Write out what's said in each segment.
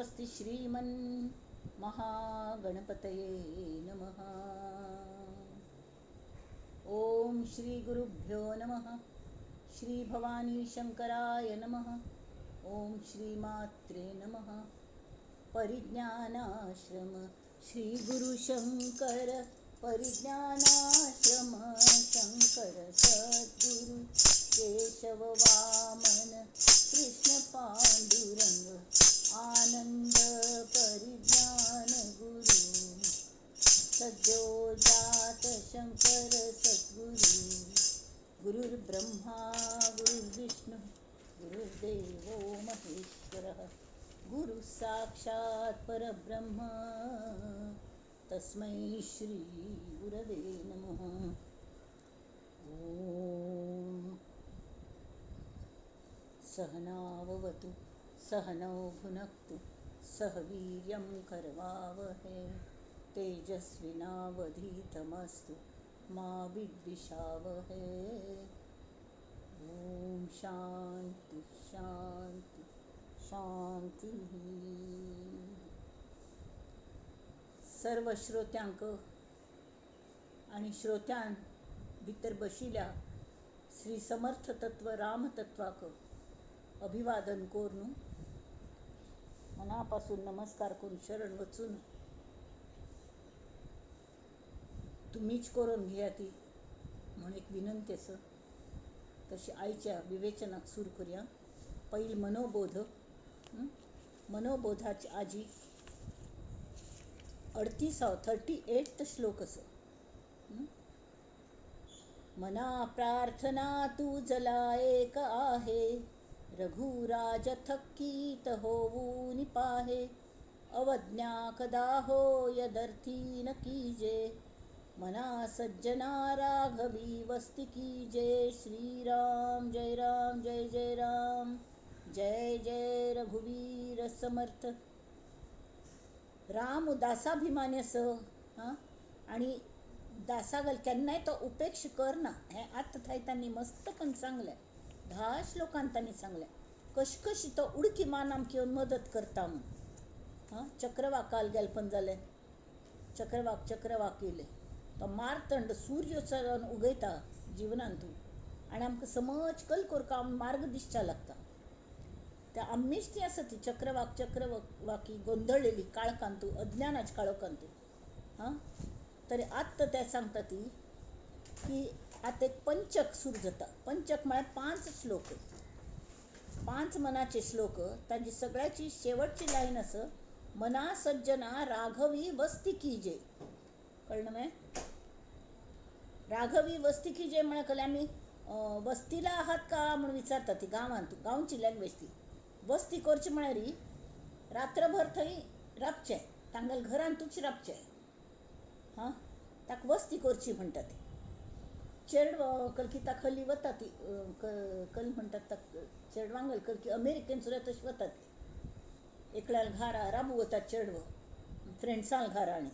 स्वस्ति श्रीमन् महागणपतये नमः. ओम श्री गुरुभ्यो नमः. श्री भवानी शंकराय नमः. ओम श्री मात्रे नमः. परिज्ञानाश्रम श्री गुरु शंकर, परिज्ञानाश्रम शंकर सद्गुरु केशव वामन कृष्ण पांडुरंग आनंद परिज्ञान गुरु सद्यो जात शंकर सद्गुरु. गुरुर्ब्रह्मा गुरुर्विष्णु गुरुर्देवो महेश्वरः. गुरु साक्षात परब्रह्म तस्मै श्री गुरवे नमः. ओम सहनाववतु सहनौ भुनक्तु सह वीर्यं करवावहै. तेजस्विनावधीतमस्तु मा विद्विषावहै. ओम शांती शांती शांती. सर्व श्रोत्यांक आणि श्रोत्यां भितर बशिल्या श्री समर्थ तत्व रामतत्वाक अभिवादन करून मनापासून नमस्कार करून शरण वचून तुम्हीच करून घेया ती म्हणून एक विनंती असं. तशी आईच्या विवेचनाक सुरू करूया. पहिल मनोबोध. मनोबोधाची आजी 38 38 श्लोक असं. मना प्रार्थना तुझला एक आहे, रघुराज थकीत होऊन पाहे. अवज्ञा कदा होय दर्थी न कीजे, मना सज्जना राघवी वस्ती कीजे. श्रीराम जय राम जय जय राम जय जय रघुवीर समर्थ. राम दासाभिमानी असं हां, आणि दासागल केन्नाय तो उपेक्ष करना हें आतां थंय तांणी मस्त करून सांगलें. 10 श्लोकान तांणी सांगलें कशी तो उडकी मान आमकां येवन मदत करता म्हूण. हां, चक्रवाकाल गेलें पण जालें, चक्रवाक चक्रवाक येयले, तो मार्तंड सूर्य चलन उगयता जिवनांत तूं आनी आमकां समज कल करका मार्ग दिसच्या लागता. त्या आमीच ती आसा ती चक्रवाक चक्रवाकी गोंदळलेली काळखांतू, अज्ञानाच्या काळोखांतू. हां, तरी आत्तां ते सांगता ती की आतां एक पंचक सुरू जाता. पंचक म्हळ्यार 5 श्लोक, 5 मनाचे श्लोक. तांची सगळ्याची शेवटची लायन आसा मना सज्जना राघवी वस्ती कीजे. कळ्ळें मगे? राघवी वस्ती कीजे म्हळ्यार कळ्ळें आमी वस्तीला आहात का म्हणून विचारता ती गांवांत, गांवची लँग्वेज ती. वस्ती करची म्हळ्यार रात्रभर थंय राबचें, तांगेल्या घरांतूच राबचें. हां, ताका वस्ती करची म्हणटा ती. चेडवां कलकी खली वता ती कल म्हणटात ताका चेडवांगल कलकी अमेरिकेन सुद्दां तशी वता ती. एकल्यान घारा राबू वता चेडवां फ्रेंड्सां घारा. आनी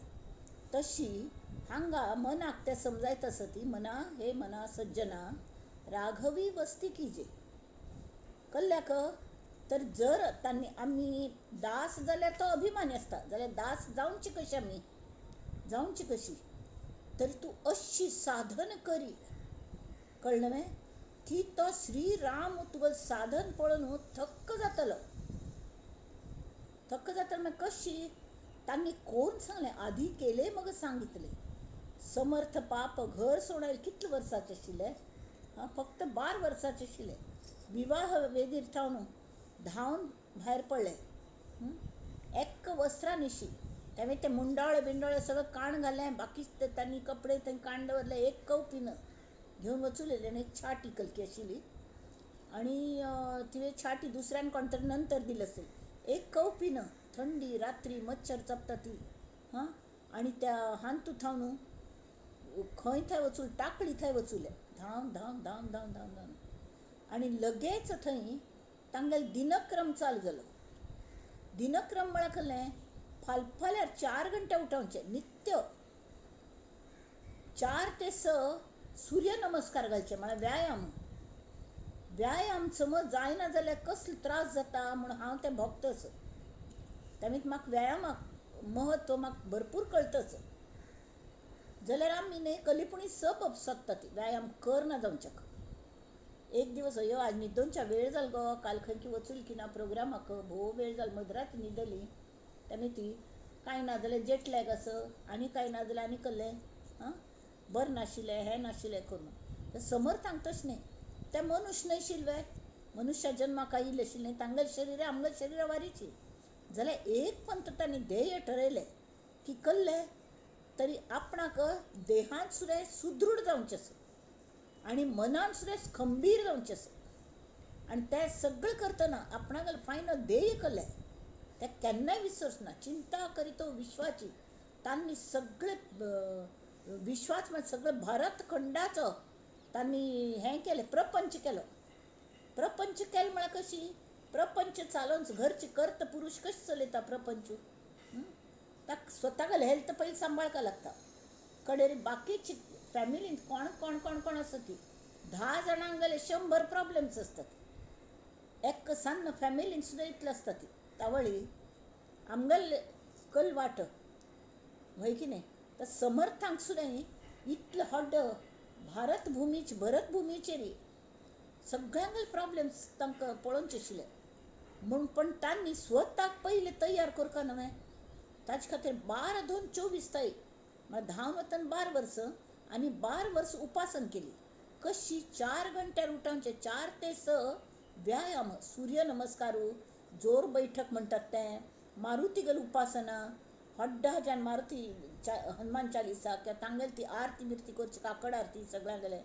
तशी हांगा मनाक तें समजायत आसा ती मना, हे मना सज्जना राघवी वस्ती कीजे. कल्ल्याक तर जर तांणी आमी दास जाल्यार तो अभिमानी आसता, जाल्यार दास जावची कशी आमी, जावची कशी, तरी तूं अशी साधन करी. कळ्ळें न्हय? की तो श्रीराम तुगेलें साधन पळोवन थक्क जातलो. थक्क जातलो मागीर कशी तांणी कोण सांगलें, आधी केले मग सांगितले. समर्थ पाप घर सोडायला कितले वर्साचे आशिल्ले? हां, फक्त 12 वर्साचे आशिल्ले. विवाह वेदीर थावन धांवन भायर पडले एक वस्त्रानिशी. तेणें ते मुंडाळे बिंडाळे सगळें काण घालें, बाकी तांणी कपडे थंय काण दवरले. एक कवपीन घेवन वचूलेली आनी एक छाटी कलकी आशिल्ली आनी तिवें छाटी दुसऱ्यान कोण तरी नंतर दिली असेल. एक कवपीन, थंडी रात्री मच्छर चपता ती. हां, आनी त्या हांतू थावन खंय थंय वचून टाकळी थंय वचूले, धांवन धांवन धांवन धांवन धांवन धांवन. आनी लगेच थंय तांगेलो दिनक्रम चालू जालो. दिनक्रम म्हळ्यार कसलें? फालफाल्यार 4 घंटे उठोवचें नित्य, 4 ते 6 सूर्य नमस्कार घालचे म्हळ्यार व्यायाम. व्यायाम समज जायना जाल्यार कसलो त्रास जाता म्हूण हांव तें भोगता. त्यामुळे म्हाका व्यायामाक महत्व म्हाका भरपूर कळटच. जाल्यार आमी न्ही कलिपुणी सबब सोदता ती व्यायाम करना जावच्याक. एक दिवस अयो आज न्हिदोनच्या वेळ जालो गो, काल खंय वचूल की ना प्रोग्रामाक, भोव वेळ जालो, मदरात न्हिदली. तेमी ती कांय ना जाल्यार जेट लॅग आस, आनी कांय ना जाल्यार आनी कसलें आं बरें नाशिल्लें, हें नाशिल्लें करून. तर समर्थांक तशें न्ही, ते मनुष्य न्हय शिल्ले, मनुष्या जन्माक आयिल्ले आशिल्लें, तांगेलें शरीर आमगेलें शरीर वारीची. जाल्यार एक पंत तांणी ध्येय ठरयलें की कल्लें तरी आपणाक देहांत सुद्दां सुदृढ जावचें आसा आनी मनान सुद्दां खंबीर जावचें आसा. आनी तें सगळें करतना आपणाक फायनल ध्येय कल्लें तें केन्नाय विसरच ना. चिंता करीतो विश्वाची, तांणी सगळे विश्वाच म्हणजे सगळें भारत खंडाचो तांणी हें केलें, प्रपंच केलो. प्रपंच केलो म्हळ्यार कशी प्रपंच चालोवन घरचे कर्त पुरूश कशें चलयता प्रपंच, ताका स्वताक हेल्थ पयलीं सांबाळपाक लागता. कडेन बाकीची फॅमिलींत कोण कोण कोण कोण आसा ती 10 जाणांक जाल्यार 100 प्रॉब्लेम्स आसतात. एक सान्न फॅमिलींत सुद्दां इतलें आसता ती तावळी आमगेले कल वाट हय की न्ही. तर समर्थांक सुद्दां इतलें व्हड भारत भुमीचे भरत भुमीचेर सगळ्यांक प्रॉब्लेम्स तांकां पळोवचे आशिल्ले म्हूण, पण तांणी स्वताक पयलें तयार करपा न्हय. ताजे खातीर 12 2 24 तारीख म्हळ्यार 10 वतन 12 वर्सां आनी 12 वर्सां उपासन केली. कशी 4 घंट्यार उठोवचें, 4 ते 6 व्यायाम, सूर्य नमस्कार, जोर बैठक म्हणटात तें, मारुती गल उपासना, हड्डा ज्यान मारुती हनुमान चालिसा किंवा तांगेली ती आरती बिरती करची, काकड आरती सगळ्यांगेले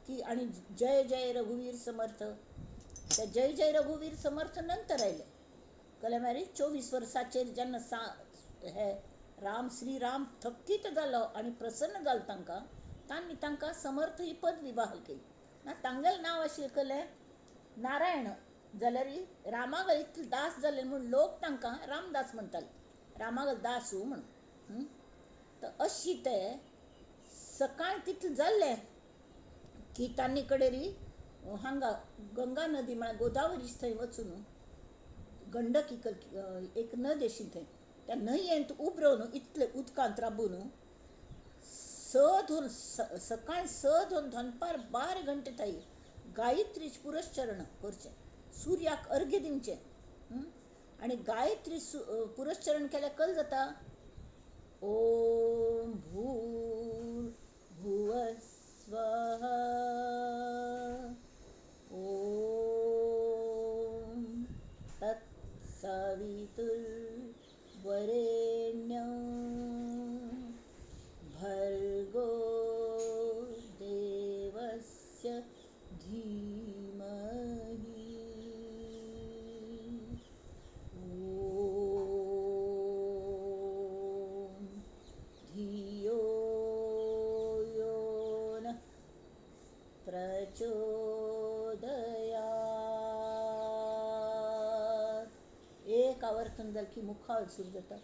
की, आनी जय जय रघुवीर समर्थ. त्या जय जय रघुवीर समर्थ नंतर आयले कळ्ळें. मागीर 24 वर्साचेर जेन्ना सा हे राम श्रीराम थकीत जालो आनी प्रसन्न जालो तांकां, तांणी तांकां समर्थ ही पदवी बहाल केली. ना तांगेलें नांव आशिल्लें कळ्ळें नारायण, जाल्यार रामागल इतले दास जाले म्हूण लोक तांकां रामदास म्हणटाले, रामागल दासू म्हणून. तर अशी ते सकाळ तितलें जाल्लें की तांणी कडेन हांगा गंगा नदी म्हळ्यार गोदावरी थंय वचून गंडकी एक नदी आशिल्ली थंय, त्या न्हंयेंत उबरोवन इतले उदकांत राबून 6 धरून सकाळ 6 धरून दनपार 12 घंटे थंय गायत्री पुरस्चरण करचें, सुर्याक अर्घ्य दिवचें. आनी गायत्री पुरस्चरण केल्यार कल जाता ओम भूर भुवः स्वः ओम तत्सवितुर्वरेण्यं भर्गो देवस्य धीमहि ॐ धियो यो नः प्रचोदयात्. एक आवर्तन जालें की मुखार सुरू जाता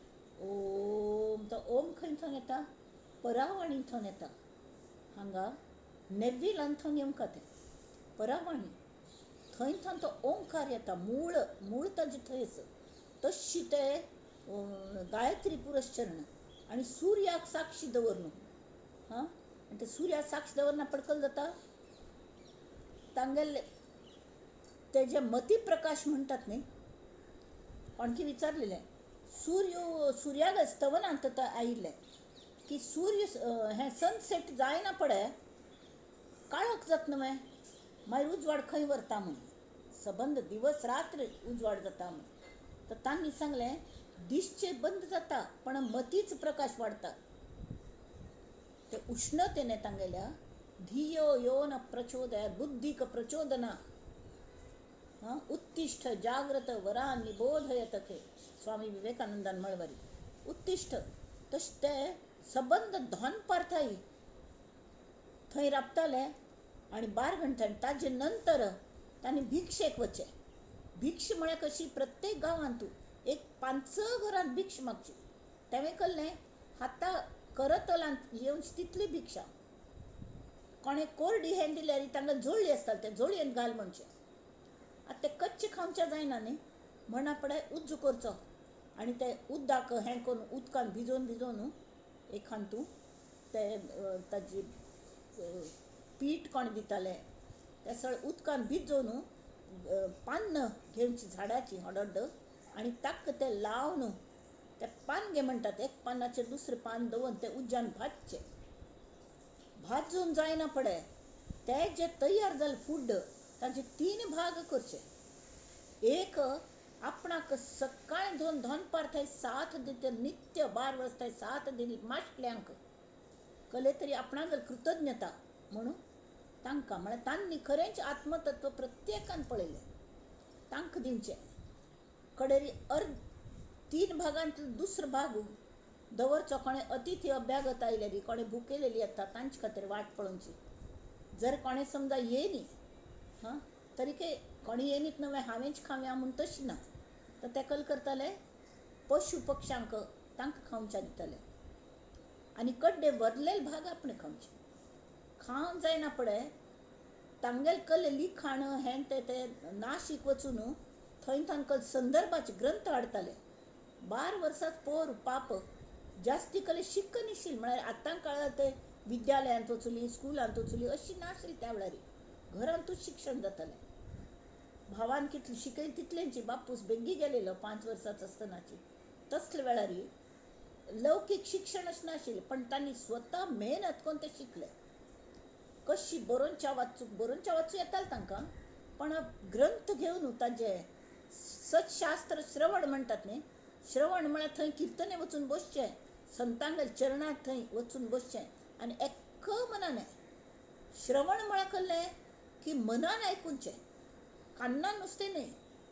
ओम. तो ओम खंय थंय येता, परावाणी थंय येता, हांगा नेव्हिलान थंय येवंका तें परावाणी थंय थंय तो ओंकार येता, मूळ मूळ ताजें थंय आसा. तशी ते गायत्री पुरस्चरण आनी सुर्याक साक्षी दवरनु, हां, आनी ते सुर्याक साक्षी दवरना पडकल जाता तांगेले ते जे मती प्रकाश म्हणटात न्ही, कोणकी विचारलेलें सूर्य सुर्याक स्तवनांत आयिल्लें की सूर्य हें सनसेट जायना पडे काळोख जाता न्हय, मागीर उजवाड खंय व्हरता म्हूण, सबंद दिवस रात्र उजवाड जाता म्हूण. तर तांणी सांगलें दिसचें बंद जाता पण मतीच प्रकाश वाडटा. ते उष्णतेने तांगेल्या धियो यो न प्रचोदया बुद्धीक प्रचोदना, उत्तिष्ठ जाग्रत वरान निबोधयत खे, स्वामी विवेकानंदान म्हळवरी उत्तिष्ठ. तशें ते सबंद दनपार थंय थंय राबताले आनी 12 घंट्यांनी ताजे नंतर तांणी भिक्षेक वचचें. भिक्ष म्हळ्यार कशी प्रत्येक गांवांत एक 5-6 घरांत भिक्ष मागची. तेंवें कल्लें हाता करतलांत येवन तितली भिक्षा, कोणें कोरडी हें दिल्यार तांकां जोळी आसताली, ते जोळयेंत घाल म्हणचें. आतां ते कच्चे खावचे जायना न्ही, म्हणा पडे उज्जू करचो. आनी ते उदक हें करून उदकान भिजोवन भिजोवन एक हातूंत ते ताजी पीठ कोण दिताले ते सगळें उदकान भिजोवन पान्न घेवची झाडाची व्हड आनी ताका तें लावन ते पानगें म्हणटात एक पानाचेर दुसरें पान दवरून तें उज्यान भाजचें. भाजून जायना फुडें ते जे तयार जालें फूड ताजे 3 भाग करचे. एक आपणाक सकाळी धरून दनपार थंय साथ दिता नित्य 12 वर्स थंय साथ दिली माश्टल्यांक कले तरी आपणाक कृतज्ञता म्हणून तांकां म्हळ्यार तांणी खरेंच आत्मतत्व प्रत्येकान पळयलें तांकां दिवचें. कडेरी 3 भागांतलो दुसरो भाग दवरचो कोणें अतिथी अभ्यागत आयलेली कोणें भुकेलेली येता तांचे खातीर वाट पळोवची. जर कोणें समजा येयनी हां तरी के कोणी येयनीत न्हय हांवेंच खावया म्हूण तशें ना तर ते कल करताले पशु पक्ष्यांक तांकां खावच्या दिताले आनी कड्डे वरलेले भाग आपणे खावचे. खावन जायना पळय तांगेले कल लिखाण हें ते ते नाशीक वचून थंय तांकां संदर्भाचे ग्रंथ हाडटाले. 12 वर्सां पोर पाप जास्ती कले शिकनिशील म्हळ्यार आतां काळार ते विद्यालयांत वचुली स्कुलांत वचुली अशी नाशिल्ली त्या वेळार घरांतूच शिक्षण जातालें. भावान कितलें शिकयलें तितलेंची बापूस बेगी गेलेलो 5 वर्सांच आसतनाची. तसले वेळार लौकीक शिक्षण अशें नाशिल्लें पण तांणी स्वता मेहनत करून ते शिकले. कशी बरोवच्या वाचूंक बरोवच्या वाचूं येतालें तांकां पण ग्रंथ घेवन ताजे सत्शास्त्र श्रवण म्हणटात न्ही, श्रवण म्हळ्यार थंय किर्तने वचून बसचें, संतांगेल्या चरणांत थंय वचून बसचें आनी एक मनान श्रवण म्हळ्यार कसलें की मनान आयकुचें, कान्नान नुस्तें न्हय.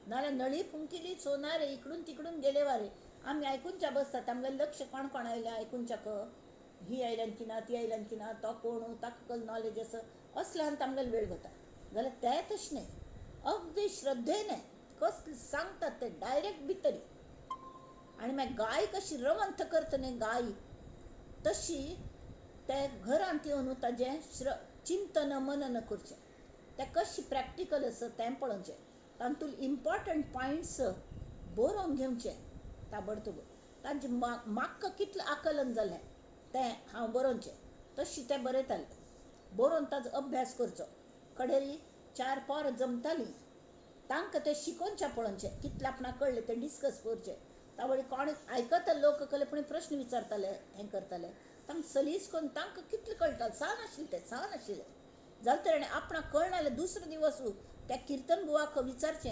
नाल्यार नळी फुंकिली सोनारे इकडून तिकडून गेले वारे आमी आयकुच्या बसतात आमगेलें लक्ष कोण कोण आयलें आयकुच्याक ही आयल्यान की ना ती आयल्यान की ना तो कोण ताका कसलो नॉलेज आसा असल्यान आमगेलो वेळ वता. जाल्यार तें तशें न्हय, अगदी श्रद्धेन कसलें सांगतात ते डायरेक्ट भितर. आनी मागीर गाय कशी रवंथ करता न्हय गाय तशी ते घरांत येवन ताजें चिंतन मनन करचें, तें कशें प्रॅक्टिकल आसा तें पळोवचें, तातूंत इम्पॉर्टंट पॉयंट्स बरोवन घेवचे ताबडतोब, तांचे म्हाका कितलें आकलन जालें तें हांव बरोवचें तशें तें बरयतालें. बरोवन ताजो अभ्यास करचो. कडेरी 4 पोरां जमतालीं तांकां तें शिकोवचें पळोवचें कितलें आपणाक कळ्ळें तें डिस्कस करचें. तावळी कोण आयकता लोक कले पूण प्रश्न विचारताले हें करताले तांकां सलीस करून तांकां कितलें कळटा. सान आशिल्लें ते सान आशिल्लें जालें तर आपणाक कळना जाल्यार दुसरो दिवस त्या किर्तन बुवाक विचारचें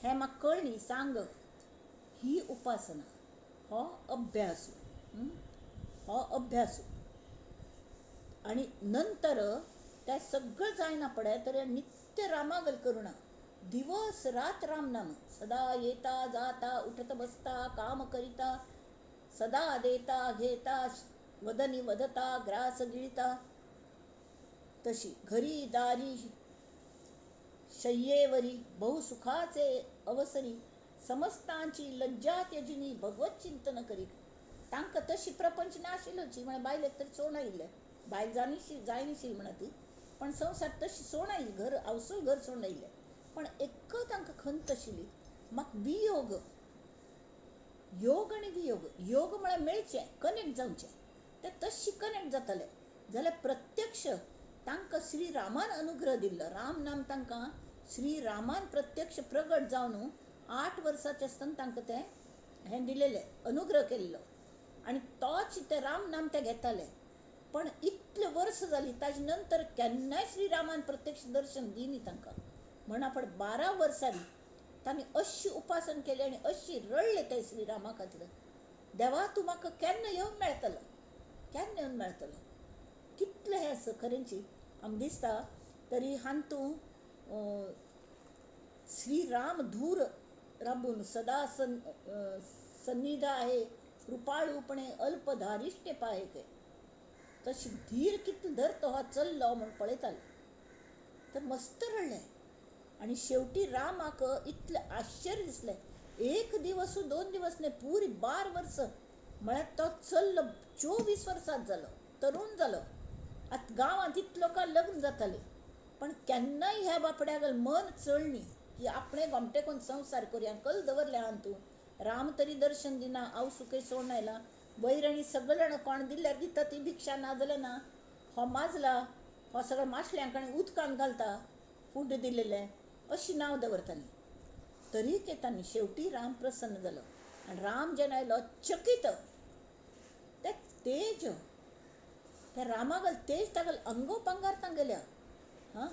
हें म्हाका कळ्ळी सांग. ही उपासना, हो अभ्यास, हो अभ्यास. आनी नंतर तें सगळें जायना पळय तर नित्य रामागल करुणा दिवस रात रामनाम सदा येता जाता उठत बसता काम करिता सदा देता घेता वदनी वदता ग्रास गिळता तशी घरी दारी शय्येवरी बहुसुखाचे अवसरी समस्तांची लज्जा त्यजिनी भगवत चिंतन करी. तांकां तशी प्रपंच नाशिल्लोची म्हळ्यार बायलेक तरी सोण आयिल्लें बायल जायनिशील म्हणा ती पण संवसार तशी सोण आयली घर आवसूय घर सोण आयिल्लें पण एक तांकां खंत आशिल्ली म्हाका वियोग योग आनी वियोग. योग म्हळ्यार मेळचें कनेक्ट जावचें ते तशी कनेक्ट जाताले जाल्यार प्रत्यक्ष तांकां श्री रामान अनुग्रह दिल्लो. राम नाम तांकां श्री रामान प्रत्यक्ष प्रगट जावन 8 वर्सांचे आसतना तांकां तें हें दिलेलें अनुग्रह केल्लो आनी तोच ते राम नाम ते घेताले. पण इतले वर्स जाली ताजे नंतर केन्नाय श्री रामान प्रत्यक्ष दर्शन दिनी तांकां. म्हण आपण 12 वर्सांनी तांणी अशी उपासन केलें आनी अशी रडले ते श्री रामा खातीर, देवा तूं म्हाका केन्ना येवन मेळटलो केन्ना येवन मेळटलो. कितलें हें आसा खरेंची आमकां दिसता तरी हातूंत श्रीराम धूर राबून सदा सन्निध आहे कृपाळूपणे अल्पधारिश्ट्य पाहे ते तशी धीर कितलो धरतो हो चल्लो म्हूण पळयताले तर मस्त रडलें. आनी शेवटी रामाक इतलें आश्चर्य दिसलें 1 दिवस 2 दिवस न्हय पुरी 12 वर्सां म्हळ्यार तो चल्लो 24 वर्सांत जालो तरूण जालो. आतां गांवांत इतले लोकां लग्न जातालीं पण केन्नाय ह्या बापड्याक मन चळनी की आपणें गोमटे कोन्न संवसार करुया कल दवरलें आहा तूं राम तरी दर्शन दिना, हांव सुके सोडून आयला. वयर आनी सगळे जाणां कोण दिल्यार दिता ती भिक्षा, ना जाल्यार ना. हो माजला, हो सगळो मासल्यांक आनी उदकांत घालता फूड दिलेलें, अशी नांव दवरताली. तरी केतानी शेवटी राम प्रसन्न जालो आनी राम जेन्ना आयलो चकीत ते तेज त्या रामागल तेज तागल अंगोपांगार तांगेल्या. हां,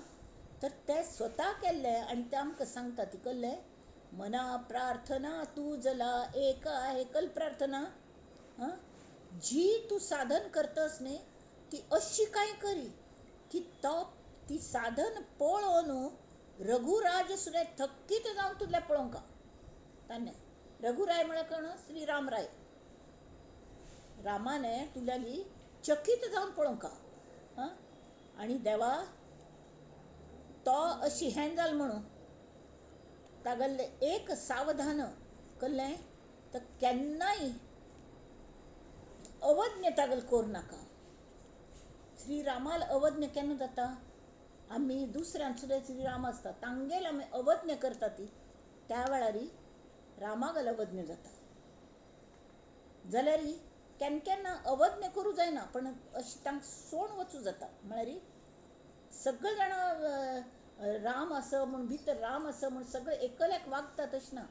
तर ते स्वता केल्ले आनी ते आमकां सांगता ती कल्ले मना प्रार्थना तुजला एक आहे कल प्रार्थना. हां, जी तूं साधन करतस न्ही ती अशी काय करी की तो ती साधन पळोवन रघुराज सुद्दां थकीत जावन तुजलें पळोवंक ताणें. रघुराय म्हळ्यार कोण? श्री रामराय. रामाने तुल्याली चकीत जावन पळोवंक. हां, आनी देवा तो अशी हें जाल म्हणून तागेलें एक सावधान कल्लें तर केन्नाय अवज्ञ तागेल करूं नाका. श्री रामाल अवज्ञ केन्ना जाता? आमी दुसऱ्यान सुद्दां श्रीराम आसता तांगेल आमी अवज्ञ करता ती त्या वेळार रामागल अवज्ञ जाता. जाल्यार केन्ना केन्ना अवज्ञ करूं जायना, पण अशें तांकां सोड वचूं जाता. म्हळ्यार सगळे जाणां राम आसा म्हूण भितर राम आसा म्हूण सगळे एकल्याक वागता तशें ना.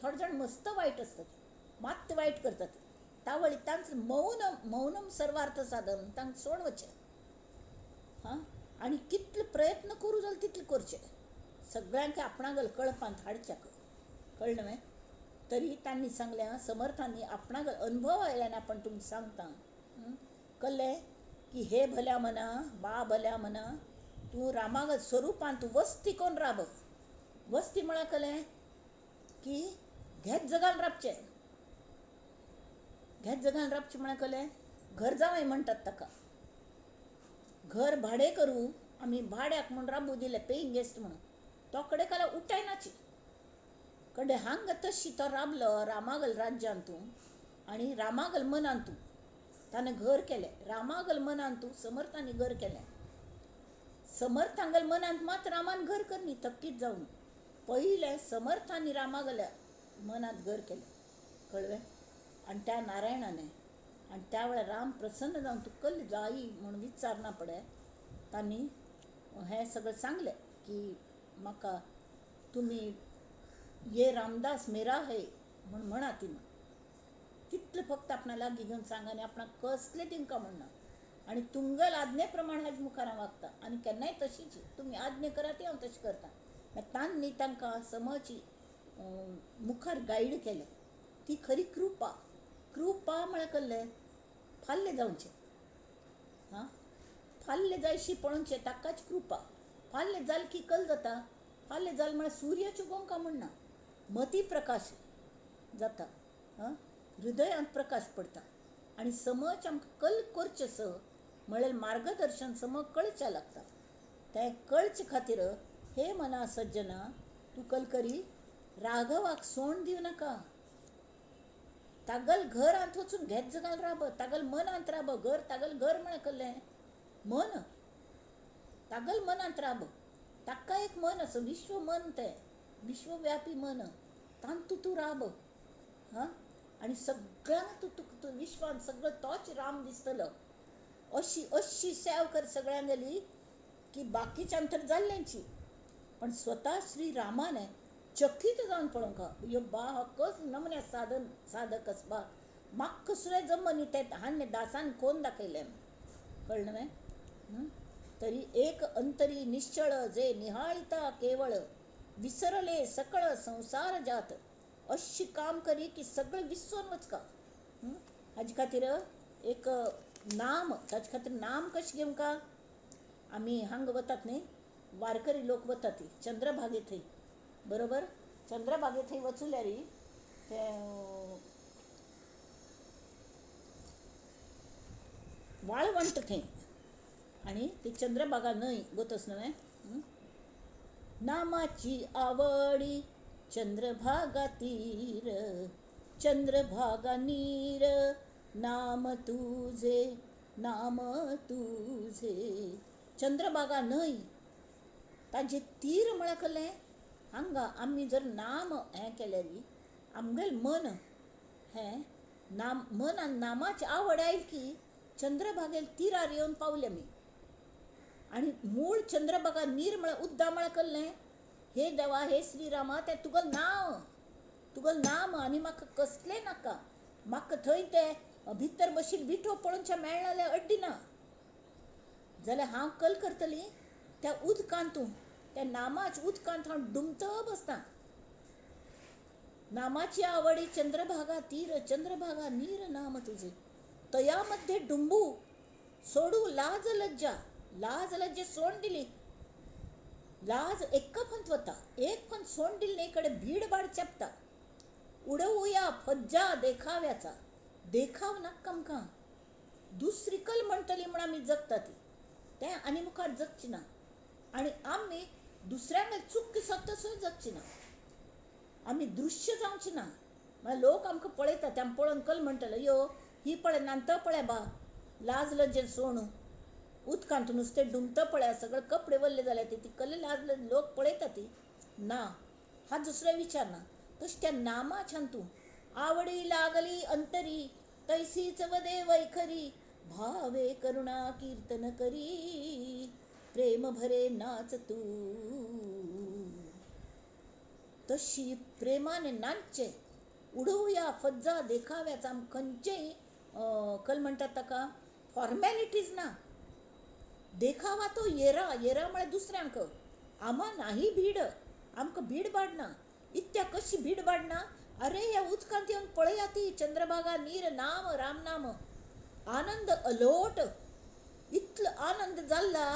थोडे जाण मस्त वायट आसतात, मात्त वायट करतात. तावळी तांचें मौन, मौनम सर्वार्थ साधन, तांकां सोड वचचें. हां, आनी कितले प्रयत्न करूं जाल्यार तितले करचे, सगळ्यांक आपणागल कळपांत हाडच्याक. कळ्ळें न्हय? तरी तांणी सांगलें समर्थांनी आपणागल अनुभव आयल्यान आपण तुमकां सांगता. कळ्ळें की हे भल्या मना, बा भल्या मना, तूं रामागल स्वरुपान तूं वस्ती कोण राब. वस्ती म्हळ्यार कळ्ळें की घेत जगान राबचें. घेत जगान राबचें म्हळ्यार कळ्ळें घर जावंय म्हणटात ताका. घर भाडें करूं आमी भाड्याक म्हूण राबू दिलें, पेईंग गेस्ट म्हणून, तो कडे काल उठायनाची कडे हांगा तशी तो राबलो रामागल राज्यांत तूं आनी रामागल मनांत तूं ताणें घर केलें. रामागल मनांत तूं समर्थांनी घर केलें. समर्थांगल मनांत मात रामान घर करनी थकीत जावन. पयलें समर्थांनी रामागल्या मनांत घर केलें. कळ्ळें? आनी त्या नारायणाने आनी त्या वेळार राम प्रसन्न जावन तूं कल्ली जाई म्हूण विचारना पडे तांणी हें सगळें सांगलें की म्हाका तुमी ये रामदास मेरा है म्हूण म्हणा ती. तितलें फक्त आपणा लागीं घेवन सांग आनी आपणाक कसलें दिवंका म्हणना. आनी तुमगेल आज्ञे प्रमाण हाजे मुखार हांव वागता आनी केन्नाय तशीच तुमी आज्ञा करा ती हांव तशें करता. तांणी तांकां समची मुखार गायड केलें. ती खरी कृपा. कृपा म्हळ्यार कळ्ळें फाल्लें जावचें. हां, फाल्लें जायशी पळोवचें ताकाच कृपा. फाल्लें जाल की कल जाता. फाल्लें जाल म्हळ्यार सूर्याच्यो गोंका म्हणना, मती प्रकाश जाता. हां, हृदयांत प्रकाश पडटा आनी समज आमकां कल करचें स म्हळ्यार मार्गदर्शन सम कळचें लागता. तें कळचे खातीर हे मना सज्जना तूं कल करी राघवाक सोंड दिवं नाका. तागल घरांत वचून घेत जगान राब, तागल मनांत राब. घर तागल घर म्हळ्यार कळ्ळें मन, तागल मनांत राब. ताका एक मन आसा, विश्व मन, तें विश्वव्यापी मन, तांतू तूं राब. हां, आनी सगळ्यांक तूं तुका विश्वान सगळो तोच राम दिसतलो. अशी अशी सेव कर सगळ्यांगेली की बाकीच्यान तर जाल्ल्यांची, पण स्वता श्री रामाने चकीत जावन पळोवंक यो बा हो कस नमन्या साधन साधकस बा म्हाका सुद्दां जमनी ते हान्ने दासान कोण दाखयलें. कळ्ळें न्हय? तरी एक अंतरी निश्चळ जे निहाळिता केवळ विसरले सकळ संसार जात. अशी काम करी की सगळें विसरून वचका. हाजे खातीर एक नाम, ताजे खातीर नाम कशें घेवंक आमी हांगा वतात न्ही, वारकरी लोक वतात ती चंद्रभागे थंय, बरोबर? चंद्रभागे थंय वचूल्यार ते वाळवंट थंय आनी ती चंद्रभागा न्हंय गोतस न्हय. नामाची आवडी चंद्रभागा तीर, चंद्रभागा नीर, नाम तुझे नाम तुझे. चंद्रभागा न्हंय ताजे तीर म्हळ्यार कळ्ळें हांगा आमी जर नाम हें केल्यार आमगेल मन हें नाम मनान नामाची आवड आयली की चंद्रभागेल तिरार येवन पावले आमी. आनी मूळ चंद्रभागा नीर म्हळ्यार उद्दा म्हळ्यार कसलें? हे देवा, हे श्रीरामा, तें तुगेलें नांव, तुगेलें नाम आनी म्हाका कसलें नाका. म्हाका थंय ते भितर बशिल्ले विठो पळोवच्या मेळना जाल्यार अड्डी ना, जाल्यार हांव कल करतली त्या उदकांत, त्या नामाच्या उदकांत हांव डुमत बसता. नामाची आवडी चंद्रभागा तीर, चंद्रभागा नीर नाम तुझे, तया मध्ये डुंबू सोडू लाज लज्जा. लाज लज्जा सोड दिली, लाज एक फंत वता, एक फंत सोड दिली कडे भीडभाड चेपता. उडोवया फज्जा देखाव्याचा, देखाव नाका आमकां. दुसरी कल म्हणटली म्हूण आमी जगता ती, तें आनी मुखार जगची ना. आनी आमी दुसऱ्यांक चूक सोदता तसोय जगची ना, आमी दृश्य जावची ना. म्हळ्यार लोक आमकां पळयता, ते आमकां पळोवन कल म्हणटले, यो ही पळय नांत पळय बा, लाज लज्जेन सोणू उदकांत नुस्तें डुमत पळय, सगळे कपडे वल्ले जाल्या ती कल लाज लोक पळयता ती ना. हा दुसरो विचार ना. तशें त्या नामाच्यान तूं आवडी लागली अंतरी, तैसीच वदे वैखरी, भावे करुणा कीर्तन करी, प्रेम भरे नाच तू. तशी प्रेमाने नाचचे, उडोवया फज्जा देखाव्याचा. खंयचेय कल म्हणटात ताका फॉर्मेलिटीज ना. देखावा तो येरा, येरा म्हळ्यार दुसऱ्यांक, आमा नाही भीड, आमकां भीडभाड ना. इत्या कशी भीडभाड ना? अरे ह्या उदकांत येवन पळया ती चंद्रभागा नीर नाम रामनाम, आनंद अलोट. इतलो आनंद जाल्ला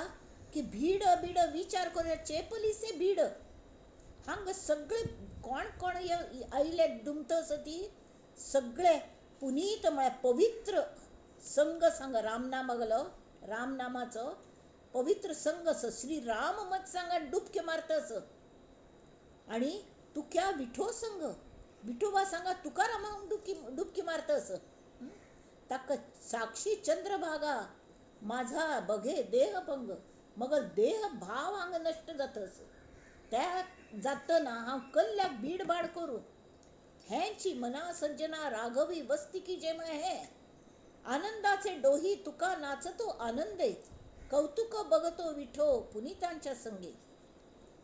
की भीड बीड विचार करूया चेपलीसे भीड. हांगा सगळे कोण कोण आयले डुमतस ती सगळे पुनीत म्हळ्यार पवित्र संग सांगा रामनामा गेलो, रामनामाचो पवित्र संग असो श्री राम मत सांगा डुबक्यो मारता असो. आनी तुक्या विठो संग, विठोबा सांगा तुकारामा डुबकी डुबकी मारता असो. ताका साक्षी चंद्रभागा माझा बघे देहभंग, मग देह भाव हांगा नश्ट जाता असो. त्या जातना हांव कल्ल्याक भीडभाड करूं हेंची मना सज्जना राघवी वस्ती की जे हे आनंदाचे डोही तुका नाचतो आनंदे, कौतुक बघतो विठो पुनीतांच्या संगे.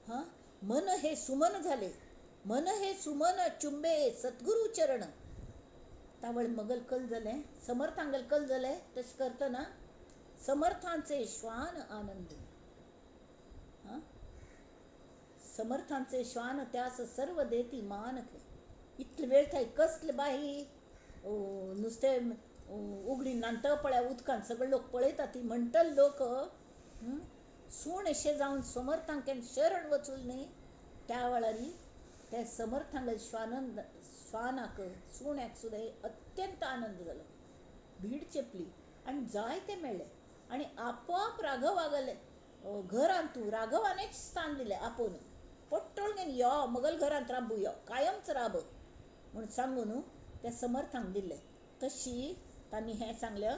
हां, मन हे सुमन झाले, मन हे सुमन चुंबे सद्गुरु चरण. तावळ मगल कल जालें, समर्थांगल कल जालें. तशें करतना समर्थांचे श्वान आनंद, हां, समर्थांचे श्वान त्यास सर्व देती मान. इतले वेळ थंय कसले बाई नुस्तें उगडी नांत पळया उदकांत सगळे लोक पळयता ती म्हणटले लोक सूण अशें जावन समर्थांक शरण वचूल न्ही. त्या वेळार त्या समर्थांक श्वानंद श्वानाक सुण्याक सुद्दां अत्यंत आनंद जालो. भीड चेपली आनी जायते मेळ्ळे आनी आपोआप राघवागले घरांत तूं राघवानेच स्थान दिलें आपोवन. पट्टोळ घेवन यो मगल घरांत राबू, यो कायमच राब म्हूण सांगून त्या समर्थांक दिलें. तशी तांणी हें सांगलें.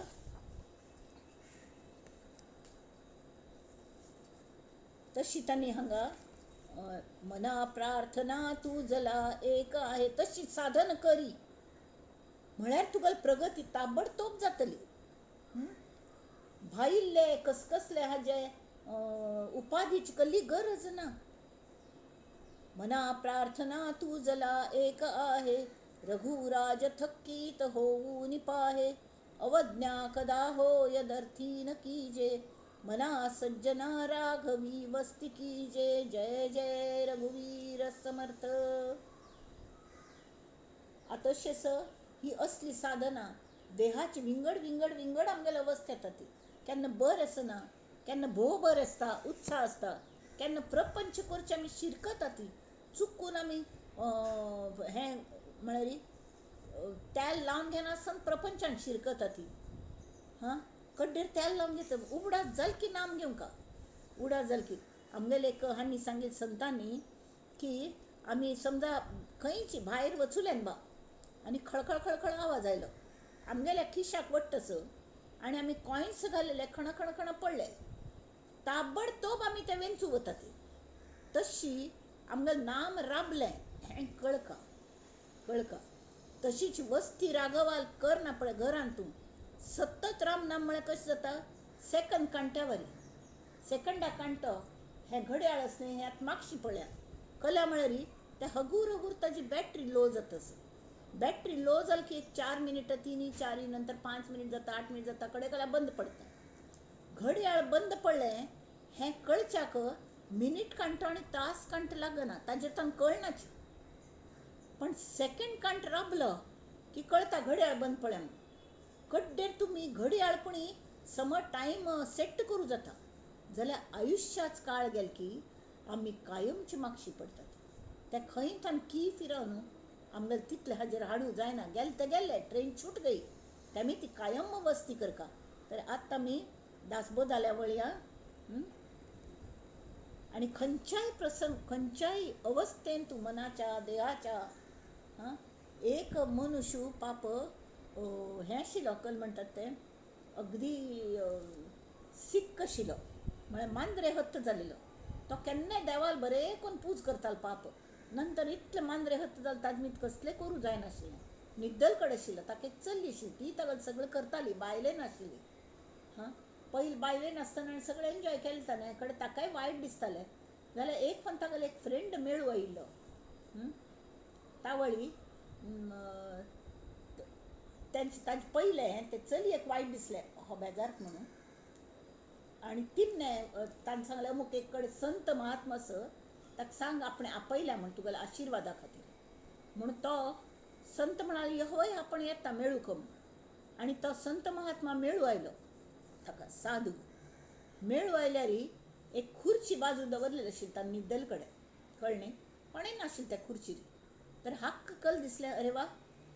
तशी तांणी हांगा मना प्रार्थना तुजला एक आहे तशी साधन करी म्हळ्यार तुगेली प्रगती ताबडतोब जातली. भायले कसकसले हाजे उपाधीची कसली गरज ना. मना प्रार्थना तुजला एक आहे, रघुराज थकीत होऊन पाहे, अवज्ञा कदा होय दर्थी न कीजे, मना सज्जना राघवी वस्ती कीजे, जय जय रघुवीर समर्थ. आतां ही असली साधना देहाची विंगड विंगड विंगड आमगेले अवस्था येता ती. केन्ना बरें आसना, केन्ना भोव बरें आसता, उत्साह आसता, केन्ना प्रपंच करचे आमी शिरकता ती चुकून आमी हें म्हळ्यार तेल लावन घेनासतना प्रपंचान शिरकता ती. हां, कड्डेर तेल लावन घेता, उगडास जाल की नाम घेवंका, उगडास जाल की. आमगेले एक हांणी सांगिल्लें संतांनी की आमी समजा खंयची भायर वचुल्यान बा आनी खळखळ खळखळ आवाज आयलो, आमगेल्या खिशाक वट्टसो आनी आमी कॉयन्स घालेले खण खण खण पडले, ताबडतोब आमी ते वेंचू वता ती. तशी आमगेलें नाम राबलें हें कळका. कळका. तशीच वस्ती राघवाल कर ना पळय घरान तूं सतत राम नाम म्हळ्यार कशें जाता, सेकंड कांट्यावरी, सेकंडा कांटो हें घड्याळ आस न्ही, हें आतां मागशी पळया कला म्हळ्यार तें हगूर हगूर ताजी बॅटरी लो जाता. बॅटरी लो जाली की एक 4 मिनटां 3 4 नंतर 5 मिनट जाता, 8 मिनट जाता, कडे कला बंद पडटा. घड्याळ बंद पडलें हें कळच्याक मिनीट कांटो आनी तास कांटो लागना, ताजेर तांकां कळनाची. पण सेकंड कांट राबलो की कळटा घड्याळ बंद पडलें म्हूण. कड्डेर तुमी घड्याळ पुणी समज टायम सेट करूं जाता, जाल्यार आयुश्याच काळ गेल की आमी कायमची मागशी पडटात. ते खंय तान की फिरावन आमगेले तितले हाजेर हाडूं जायना, गेले ते गेले, ट्रेन छूट गई, तेमी ती कायम वस्ती करका. तर आतां आमी दासबोधाल्या वळया. आनी खंयच्याय प्रसंग, खंयच्याय अवस्थेन तूं मनाच्या देहाच्या, हां, एक मनुष्य पाप हें आशिल्लो, कल म्हणटात तें, अगदी सिक्क आशिल्लो, म्हळ्यार मांद्रे हत्त जालेलो. तो केन्नाय देवाल बरें करून पूज करतालो पाप. नंतर इतलें मांद्रे हत्त जालें ताजे मीत कसलें करूं जायनाशिल्लें, निद्दल कडेन आशिल्लो. ताका एक चली आशिल्ली, ती ताका सगळें करताली, बायले नाशिल्ली. हां, पयलीं बायले नासतना सगळें एन्जॉय केलें ताणें, कडेन ताकाय वायट दिसतालें. जाल्यार एक पण तागेलो एक फ्रेंड मेळूं आयिल्लो, तावळी तांचे ताजे पयलें ते चलयेक वायट दिसलें हो बेजार म्हणून. आनी तिन्ने ताणें सांगलें अमूक एक कडेन संत महात्मा आसा, ताका सांग आपणें आपयल्या म्हूण तुगेल्या आशिर्वादा खातीर म्हूण. तो संत म्हणालो हय आपण येता मेळूंक म्हूण. आनी तो संत महात्मा मेळूं आयलो ताका, साधू मेळूं आयल्यार एक खुर्ची बाजू दवरलेली आशिल्ली ताणें न्हिदल कडेन, कळ्ळें न्ही, कोणें नाशिल्लें त्या खुर्चीर. तर हाक्क कल दिसलें, अरे वा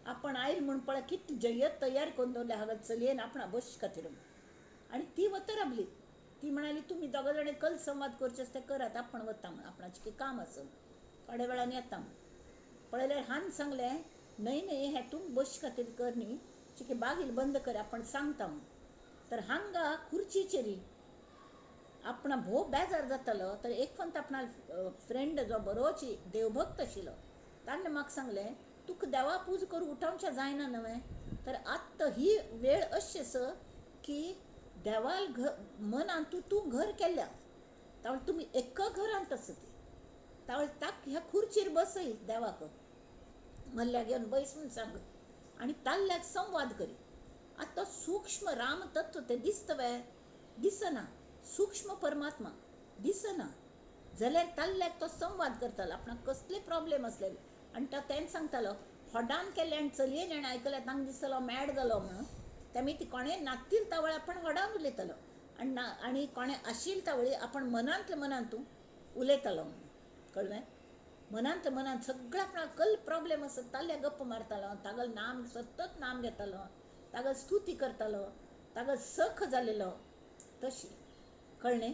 आपण आयल म्हूण पळय कितली जय्यत तयार करून दवरल्या हांगा चलयेन आपणा बसचे खातीर म्हूण. आनी ती वता राबली. ती म्हणाली तुमी दोगां जाणां कल संवाद करचे आसा ते करात, आपण वता म्हूण, आपणाचें कितें काम आसा, थोड्या वेळान येता म्हूण. पळयल्यार हान सांगलें न्हय न्हय हें तूं बसचे खातीर कर न्ही, चिके बागील बंद कर, आपण सांगता म्हूण. तर हांगा खुर्चीचेर आपणा भोव बेजार जातालो. तर एक फक्त आपणा फ्रेंड जो बरोच देवभक्त आशिल्लो ताणें म्हाका सांगलें तुका देवा पूज करूं उठोवचें जायना न्हय, तर आत्तां ही वेळ अशी आसा की देवाल घर मनान तूं तूं घर केल्या, तावळ तुमी एका घरांत आसा ती, तावळ ताक ह्या खुर्चीर बसय देवाक मल्ल्या घेवन बैस म्हूण सांग आनी ताल्ल्याक संवाद करी. आतां सूक्ष्म रामतत्व तें दिसता वे दिसना, सूक्ष्म परमात्मा दिसना जाल्यार ताल्ल्याक तो संवाद करतालो आपणाक कसले प्रॉब्लेम आसलेले. आनी तो तेणें सांगतालो हॉडान केलें आनी चलयेन आनी आयकलें तांकां दिसतालो मॅड जालो म्हणून. तेमी ती कोणें नातील तावळ आपण व्हडान उलयतालो आनी ना आनी कोणें आशिल्ल तावळी आपण मनांतले मनांत तूं उलयतालो म्हणून, कळ्ळें. मनांतले मनांत सगळें आपणाक कल प्रॉब्लेम आसा ताल्ल्या गप्प मारतालो, तागेलो नाम सतत नाम घेतालो, तागेली स्तुती करतालो, तागेलो सख जालेलो तशी, कळ्ळें.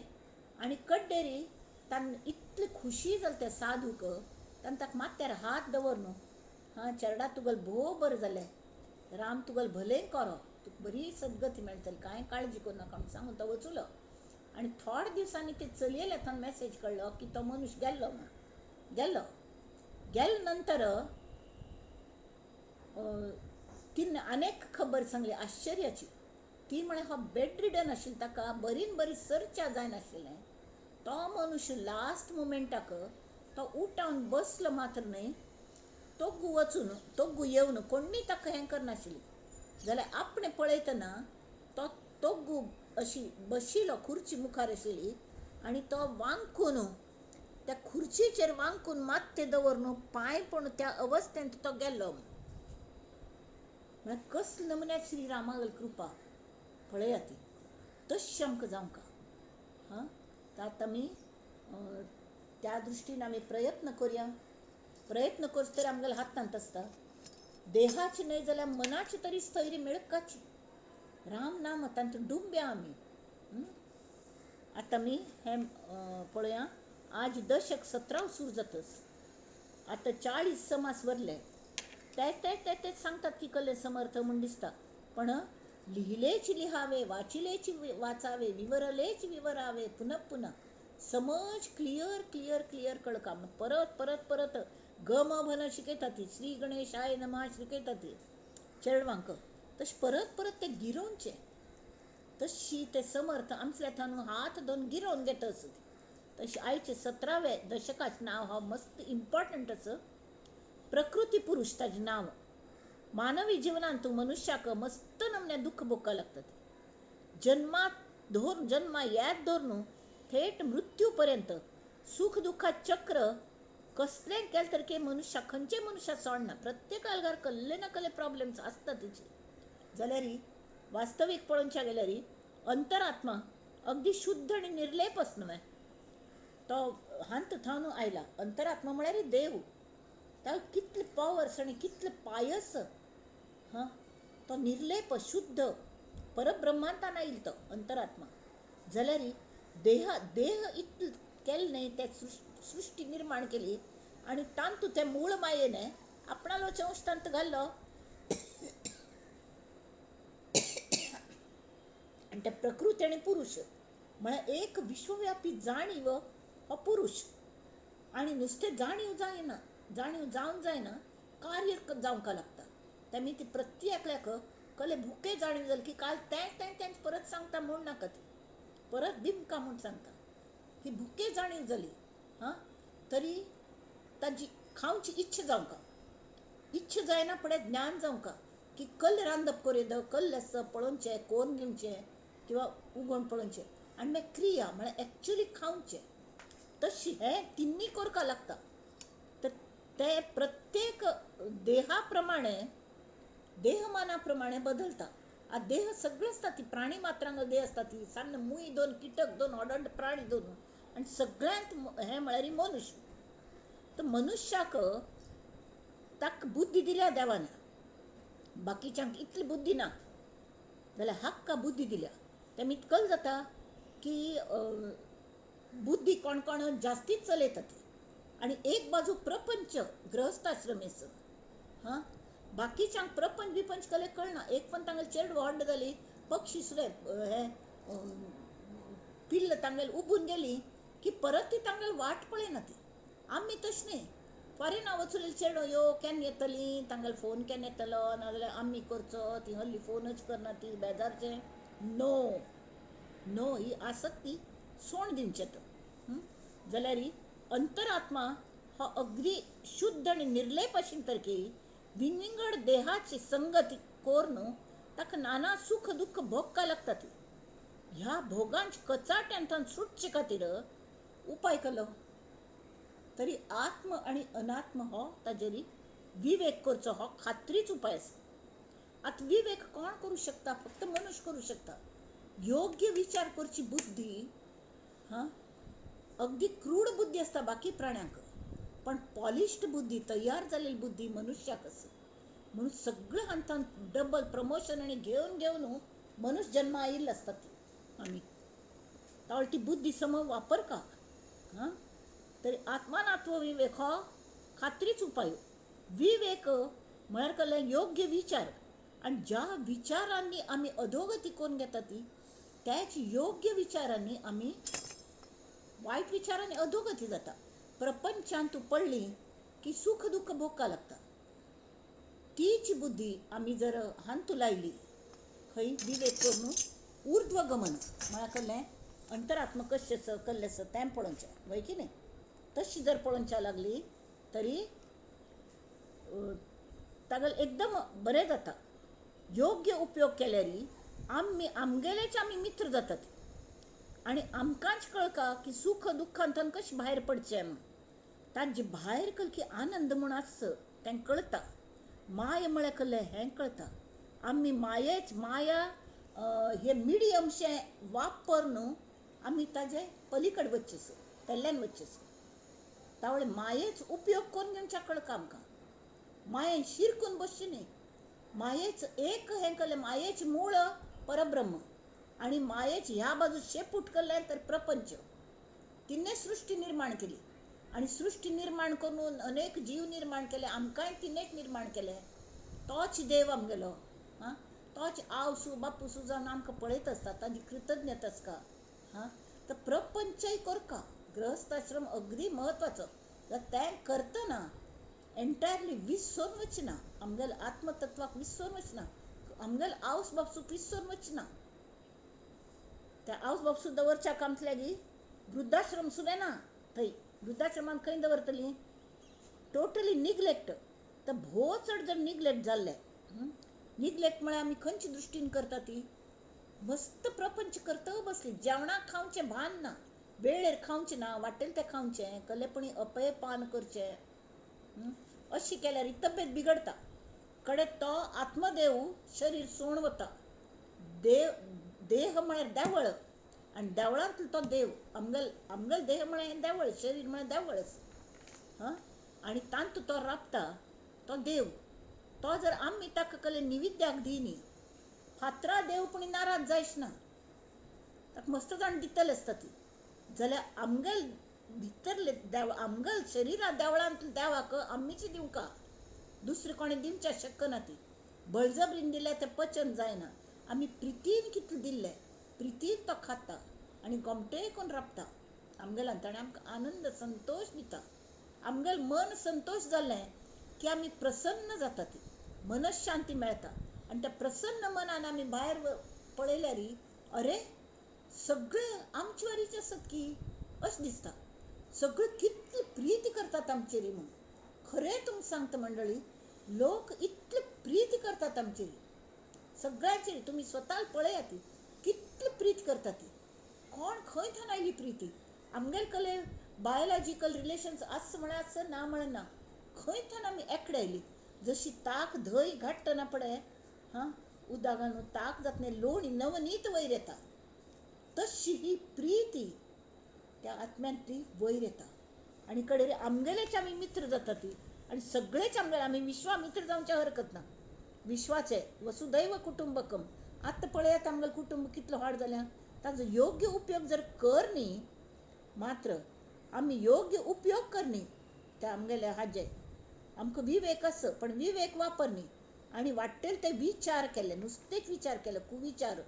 आनी कड्डेरी तांकां इतली खुशी जाली त्या साधूक, ताणें ताका माथ्यार हात दवर न्हू, हां चेरडा तुगेलें भोव बरें जालें, राम तुगेलें भलें करो, तुका बरी सद्गती मेळटली, कांय काळजी करूं नाका म्हूण सांगून तो वचुलो. आनी थोड्या दिवसांनी ते चलयेल्या थंय मॅसेज कळ्ळो की तो मनीस गेल्लो म्हूण. गेल्लो गेले नंतर तिणें अनेक खबर सांगली आश्चर्याची. ती म्हळ्यार हो बेड रिडन आशिल्लो, ताका बरीन बरी चर्चा जायनाशिल्लें. तो मनुष्य लास्ट मुमेंटाक तो उठावन बसलो मात्र न्हय, तोग्गू वचून तोग्गू येवन कोण्णी ताका हें करनाशिल्ली. जाल्यार आपणें पळयतना तो तोग्गू अशी बशिल्लो, खुर्ची मुखार आशिल्ली आनी तो वांकून त्या खुर्चीचेर वांकून मात्ते दवरून पांय पण त्या अवस्थेंत तो गेल्लो. म्हळ्यार कसले नमुन्यात श्री रामागेली कृपा पळया ती, तशी आमकां जावंक. हां, तर आतां आमी त्या दृश्टीन आमी प्रयत्न करया. प्रयत्न करचो तरी आमगेल्या हातांत आसता. देहाची न्हय जाल्यार मनाची तरी स्थैर्य मेळकाची. राम नाम तातूंत डुंब्या आमी. आतां आमी हें पळया, आज दशक 17 सुरू जातच, आतां 40 समास वरले. ते ते ते तेच सांगतात की कले समर्थ म्हूण दिसता, पण लिहिलेच लिहावे, वाचिलेच वाचावे, विवरलेच विवरावे, पुनः पुनः समज क्लियर क्लियर क्लियर कळका. परत परत परत ग म भन शिकयता ती, श्री गणेशाय नमः शिकयता ती चेडवांक, तशें परत परत तें गिरोवचें. तशी ते समर्थ आमच्या थावन हात धरून गिरोवन घेता आसत. तशें आयचे 17व्या दशकाचें नांव हो मस्त इम्पॉर्टंट आसा, प्रकृती पुरूश ताजें नांव. मानवी जिवनांत मनुष्याक मस्त नमन्या दुःख भोगपाक लागतात. जन्मा याद धरून थेट मृत्यू पर्यंत सुख दुःखा चक्र कसलें केलें तर की मनुष्या खंयचे मनुष्या सोडना, प्रत्येक आलगार कसले ना कसले प्रॉब्लेम्स आसता तेचे. जाल्यार वास्तवीक पळोवच्या गेल्यार अंतरात्मा अगदी शुद्ध आनी निर्लेप आस न्हय, तो हांत थावन आयला. अंतरात्मा म्हळ्यार देव, ताका कितले पॉवर्स आनी कितले पायस, हां, तो निर्लेप शुद्ध परब्रह्मांतान आयलो तो अंतरात्मा. जाल्यार देह देह इतलें केलें न्हय, ते सृश्टी निर्माण केली आनी तांतू ते मूळ मायेन आपणालो अंश तांत घाल्लो आनी ते प्रकृती आनी पुरूश म्हळ्यार एक विश्वव्यापी जाणीव हो पुरूश. आनी नुस्तें जाणीव जायना, जाणीव जावन जायना, कार्य जावंक लागता. तेमी ती प्रत्येकल्याक कले भुके जाणीव जाली की काल तें तें तेंच परत सांगता म्हूण नाका, ती परत दिमका म्हूण सांगता. ही भुके जाणीव जाली हां तरी ताजी खावची इच्छा जावंक, इच्छा जायना फुडें ज्ञान जावंक की कल रांदप करूं, कल्ल आसा पळोवचें, कोन्न घेवचें किंवा उगोवन पळोवचें आनी मागीर क्रिया म्हळ्यार एक्चुली खावचें. तशी हें तिन्नी करपाक लागता. तर ते प्रत्येक देहा प्रमाणे देहमाना प्रमाणे बदलता. आतां देह सगळे आसता ती प्राणी मात्रांक देह आसता ती सान्न मूय दोन किटक दोन ऑडंड प्राणी दोन आनी सगळ्यांत हें म्हळ्यार मनुष्य. तर मनुष्याक ताका बुद्धी दिल्या देवान, बाकीच्यांक इतली बुद्धी ना जाल्यार हाका बुद्धी दिल्या. तेमी इतकल जाता की बुद्धी कोण कोण जास्तीच चलयता ती. आनी एक बाजू प्रपंच गृहस्थाश्रमेचो, हां, बाकीच्यांक प्रपंच बिपंच कले कळना. एक पण तांगेले चेडवां व्हड जाली, पक्षी सुद्दां हे पिल्ल तांगेले उबून गेली की परत ती तांगेले वाट पळयना ती. आमी तशें न्ही, फॉरेना वचून चेडो यो केन्ना येतली, तांगेलो फोन केन्ना येतलो, नाजाल्यार आमी करचो, ती हल्ली फोनच करना, ती बेजारचें. नो नो, ही आसक्ती सोड दिवचें तर. जाल्यार अंतरात्मा हो अगदी शुद्ध आनी निर्लेप आशिल्ले तरेकी विंगड देहाची संगती करून ताका नाना सुख दुःख भोगपाक लागता. ती ह्या भोगांच्या कचाट्यांतल्यान सुटचे खातीर उपाय केलो तरी आत्म आनी अनात्म हो ताजेर विवेक करचो हो खात्रीच उपाय आसा. आतां विवेक कोण करूं शकता? फक्त मनुष्य करूं शकता. योग्य विचार करची बुद्धी, हां, अगदी क्रूड बुद्धी आसता बाकी प्राण्यांक, पण पॉलिश्ड बुद्धी, तयार जालेली बुद्धी मनुष्याक आसा. म्हणून सगळ्या हांतान डबल प्रमोशन आनी घेवन घेवन मनुष्य जन्मा आयिल्लो आसता ती आमी. तावळ ती बुद्धी सम वापर का, हां, तरी आत्मानात्व विवेक हो खात्रीच उपाय. विवेक म्हळ्यार कसलें योग्य विचार, आनी ज्या विचारांनी आमी अधोगती करून घेता ती त्याच योग्य विचारांनी आमी वायट विचारांनी अधोगती जाता. प्रपंचांत पडली की सुख दुःख भोगपाक लागता. तीच बुद्धी आमी जर हांतू लायली खंय विवेक करून ऊर्ध्वगमन म्हळ्यार कसलें अंतरात्म कशें आसा कसलें आसा तें पळोवचें, वय की न्ही? तशी जर पळोवच्या लागली तरी तागेलें एकदम बरें जाता. योग्य उपयोग केल्यार आमी आमगेलेच आमी मित्र जातात आनी आमकांच कळका की सुख दुख्खांतल्यान कशें भायर पडचें म्हूण. ताजे भायर कल की आनंद म्हूण आस तें कळटा. माया म्हळ्यार कसलें हें कळटा. आमी मायेच माया हे मिडियमशें वापर न्हू आमी ताजे पलीकड वचचें सो तेल्ल्यान वचचें सो. तावळे मायेच उपयोग करून घेवच्या कळका आमकां. मायेन शिरकून बसचें न्ही. मायेच एक हें कळ्ळें, मायेच मूळ परब्रह्म आनी मायेच ह्या बाजू शेपूट कळ्ळें तर प्रपंच. तिणें सृश्टी निर्माण केली आनी सृश्टी निर्माण करून अनेक जीव निर्माण केले, आमकांय तिणेंच निर्माण केले. तोच देव आमगेलो, हां, तोच आवसू बापूसू जावन आमकां पळयत आसता, ताजी कृतज्ञता आसता. हां, तर प्रपंचय करका, गृहस्थाश्रम अगदी म्हत्वाचो. तें करतना एन्टायरली विसरून वचना, आमगेल्या आत्मतत्वाक विसरून वचना, आमगेल्या आवस बापसूक विसरून वचना. त्या आवस बापसू दवरच्या आमतल्यागी वृद्धाश्रम सुद्दां ना थंय. वृद्धाश्रमान खंय दवरतली? Totally neglect. तर भोव चड जर निग्लेक्ट जाल्लें. निग्लेक्ट म्हळ्यार आमी खंयचे दृश्टीन करता ती? मस्त प्रपंच करता बसली, जेवणाक खावचें भान ना, वेळेर खावचें ना, वाटेल तें खावचें, कलेपणी अपयपान करचें, अशी केल्यार तब्येत बिगडता. कडे तो आत्मदेव शरीर सोण वता. देव देह म्हळ्यार देवळ आनी देवळांतलो तो देव. आमगेल आमगेल देह म्हळ्यार देवळ, शरीर म्हळ्यार देवळच. हां, आनी तांतू तो राबता तो देव. तो जर आमी ताका कले निविद्याक दिनी, फातरा देव पूण नाराज जायच ना, ताका मस्त जाण दितले आसता ती. जाल्यार आमगेल भितरले देव, आमगेल शरिरा देवळांतले देवाक आमीच दिवंका, दुसरे कोणें दिवच्या शकना ती. बळजबरीन दिल्यार तें पचन जायना. आमी प्रितीन कितलें दिल्लें, प्रितीन तो खाता आनी गोमटें करून राबता आमगेल्यान. ताणें आमकां आनंद संतोश दिता. आमगेलें मन संतोश जालें की आमी प्रसन्न जाता, ती मनशांती मेळटा. आनी त्या प्रसन्न मनान आमी भायर पळयल्यार अरे सगळे आमचे वरीच आसत की अशें दिसता. सगळे कितली प्रिती करतात आमचेर म्हणून. खरें तुमकां सांगता मंडळी, लोक इतले प्रीती करतात आमचेर, सगळ्यांचेर. तुमी स्वता पळयात कितली प्रीत करतात ती. कोण खंय थंय आयली प्रिती? आमगेले कले बायोलॉजिकल रिलेशन्स आस म्हळ्यार आस, ना म्हळ्यार ना. खंय थंय आमी एकडे आयली. जशी ताक धंय घाट्टना पळय, हां, उदक घालून ताक जातना लोणी नवनीत वयर येता, तशी ही प्रिती त्या आत्म्यांतली वयर येता. आनी कडेन आमगेलेच आमी मित्र जाता ती. आनी सगळेच आमगेले आमी विश्वामित्र जावच्या हरकत ना. विश्वाचे वसुदैव कुटुंबकम. आतां पळयात आमगेलें कुटुंब कितलो व्हड जाल्या. ताजो योग्य उपयोग जर कर न्ही, मात्र आमी योग्य उपयोग कर न्ही त्या आमगेल्या हाजे. आमकां विवेक आस पण विवेक वापर न्ही आनी वाडटेल ते विचार केले, नुस्तेच विचार केले, कुविचार,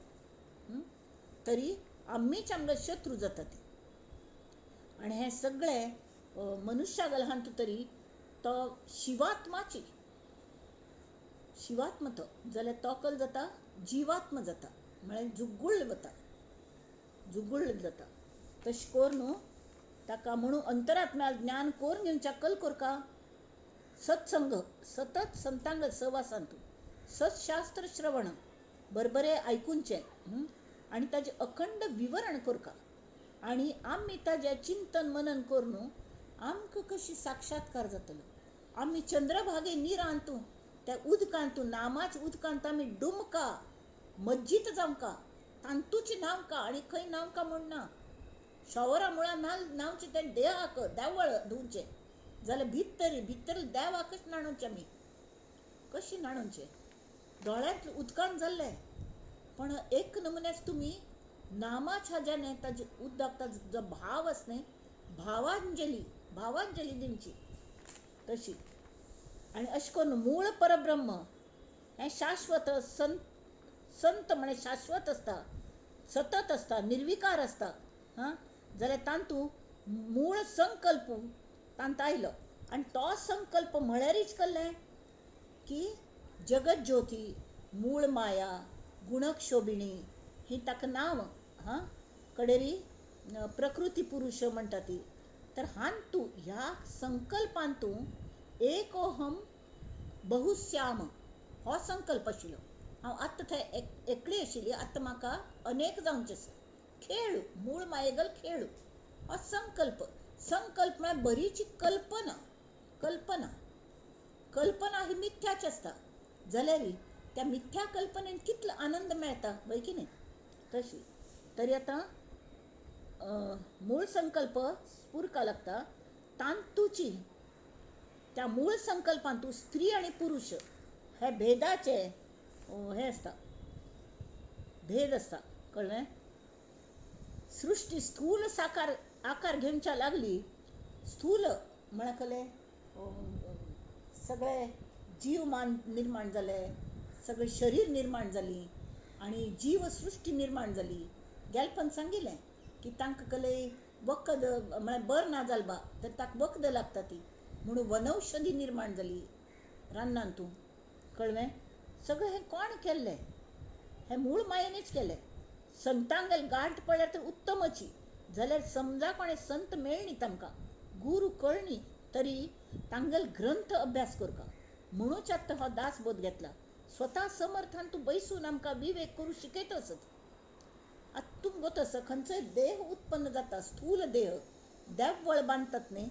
तरी आमीच आमगे शत्रू जाता ती. आनी हें सगळें मनुष्या गलहांतू तरी तो शिवात्माची, शिवात्म तो जाल्यार तो कल जाता जिवात्म जाता, म्हळ्यार जुगुळ वता, जुगुळ जाता. तशें करून न्हू ताका म्हणून अंतरात्म्या ज्ञान करून घेवच्या कल कोरका सत्संग, सतत संतांग सहवासांतू सत्शास्त्र श्रवण, बरबरे आयकुचें आनी ताजें अखंड विवरण करका. आनी आमी ताजें चिंतन मनन करून आमकां कशी साक्षात्कार जातलो. आमी चंद्रभागे निरांतू त्या उदकांतू, नामाच्या उदकांत आमी डुमका, मज्जीत जावंका, तांतूच न्हावका आनी खंय न्हावका म्हूण ना. शॉवरा मुळां न्हावचें तें देहाक देवळ धुवचें जाल्यार भितर भितर देवाकच न्हाणोवचें. आमी कशें न्हाणोवचें? दोळ्यांत उदकान जाल्लें पण एक नमुन्याच तुमी नामाच्या हाज्यान ताजें उदक, ताजो जो भाव आसा न्ही, भावांजली, भावांजली दिवची तशी. आनी अशें करून मूळ परब्रह्म हें शाश्वत, संत संत म्हळ्यार शाश्वत आसता, सतत आसता, निर्विकार आसता. हां, जाल्यार तांतू मूळ संकल्प तांत आयलो आनी तो संकल्प म्हळ्यारीच कळ्ळें की जगज्योती, मूळ माया, गुणक्षोभिणी ही ताका नांव. हां, कडेरी प्रकृती पुरुष म्हणटा ती. तर हांतू ह्या संकल्पांतू एकोहम बहुश्याम हो संकल्प आशिल्लो. हांव आत्तां थंय एकली आशिल्ली, आतां म्हाका अनेक जावचें आसा. खेळ, मूळ मायेगल खेळ हो संकल्प. संकल्प म्हळ्यार बरीची कल्पना, कल्पना, कल्पना ही मिथ्याच आसता. जाल्यार त्या मिथ्या कल्पनेन कितलो आनंद मेळटा, वय की न्ही? तशी तरी आतां मूळ संकल्प स्फुरका लागता. तांतूची त्या मूळ संकल्पांतू स्त्री आनी पुरुष हे भेदाचे हें आसता, भेद आसता. कळ्ळें? सृश्टी स्थूल साकार आकार घेवच्या लागली. स्थूल म्हळ्यार कळ्ळें सगळे जीव मान निर्माण जाले, सगळें शरीर निर्माण जाली आनी जीवसृश्टी निर्माण जाली. गेलपण सांगिल्लें की तांकां कले वखद म्हळ्यार बर ना जाल बा तर ताका वखद लागता ती. म्हणून वनौषधी निर्माण जाली रानांत. तूं कळ्ळें? सगळें हें कोण केल्लें? हें मूळ मायेनच केलें. संतांगेल गांठ पडल्यार तर उत्तमची, जाल्यार समजा कोणें संत मेळ्ळी तांकां, गुरू कळ्ळी तरी तांगेल ग्रंथ अभ्यास करका. म्हणूच आतां हो दासबोध घेतला. स्वता समर्थान तूं बैसून आमकां विवेक करूं शिकयत आसत. आतां तुमकां गोत आसा, खंयचोय देह उत्पन्न जाता, स्थूल देह देवळ बांदतात न्ही,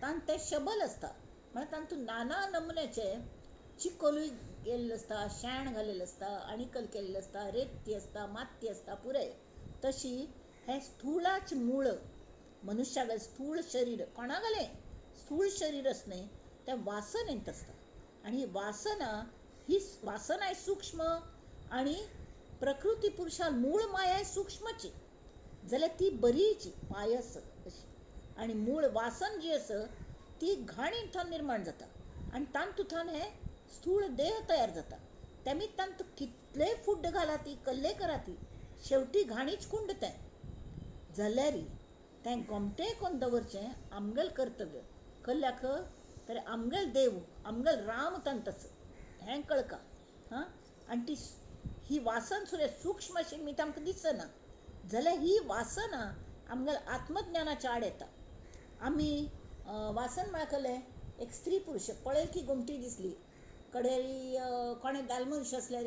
तांत तें शबल आसता. म्हळ्यार तातूंत नाना नमुन्याचे चिकोलूय गेल्लें आसता, शेण घालेलें आसता, अणिकल केल्लें आसता, रेती आसता, माती आसता, पुराय. तशी हें स्थूलाच मूळ मनुष्यागेलें स्थूल शरीर, कोणागेलें स्थूल शरीर आसा न्ही, तें वासनेंत आसता. आनी ही वासना, ही वासनाय सूक्ष्म आनी प्रकृती पुरुषा मूळ माया सूक्ष्मची, जाल्यार ती बरीची पायस अशी. आनी मूळ वासन जी आसा ती घाणींतल्यान निर्माण जाता आनी तातूंतल्यान हें स्थूळ देह तयार जाता. तेमी तांतूत कितलेय फुड्ड घाला ती, कल्ले करा ती, शेवटी घाणीच कुंड तें. जाल्यार तें गोमटें कोन्न दवरचें आमगेलें कर्तव्य. कल्ल्याक तर आमगेलो देव, आमगेलो राम तांत आसा हें कळका. हां, आनी ती ही वासन सुद्दां सूक्ष्म अशी मीत आमकां दिसना, जाल्यार ही वासना आमगेल्या आत्मज्ञानाच्या आड येता. आमी वासन म्हळ्यार कसलें? एक स्त्री पुरुष पळयल की गोमटी दिसली, कडेरी कोणें दालमनीस आसल्यार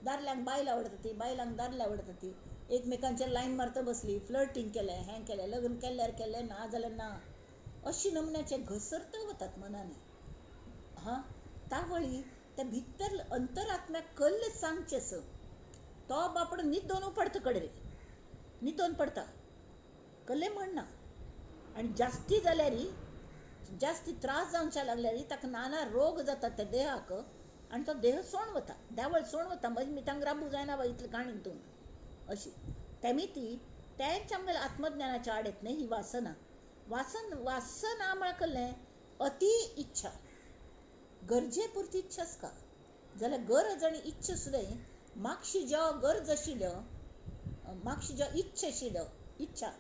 दादल्यांक बायल आवडटा ती, बायलांक दादले आवडटा ती, एकमेकांचेर लायन मारता बसली, फ्लर्टींग केलें, हें केलें, लग्न केल्यार केलें, ना जाल्यार ना, अशी नमुन्याचे घसरत वतात मनांनी. हां, तावळी ते भितर अंतरात्म्याक कल्ल सांगचें स, तो बापडो न्हिदोन पडटा, कडेर न्हिदोन पडटा, कल्ले म्हणना. आनी जास्ती जाल्यार, जास्ती त्रास जावच्या लागल्यार ताका नाना रोग जातात त्या देहाक, आनी तो देह सोण वता, देवळ सोण वता. मागीर मितांक राबू जायना बाई इतलें घाण हितून अशी. तेमी ती तेंच आमगेल्या आत्मज्ञानाच्या आड येत न्ही ही वासना. वासन वासना म्हळ्यार कसलें? अति इच्छा, गरजे पुरती इच्छा आसता. जाल्यार गरज आनी इच्छा सुद्दां मागशी ज्यो गरज आशिल्ल्यो, मागशी ज्यो इच्छा आशिल्ल्यो, इच्छा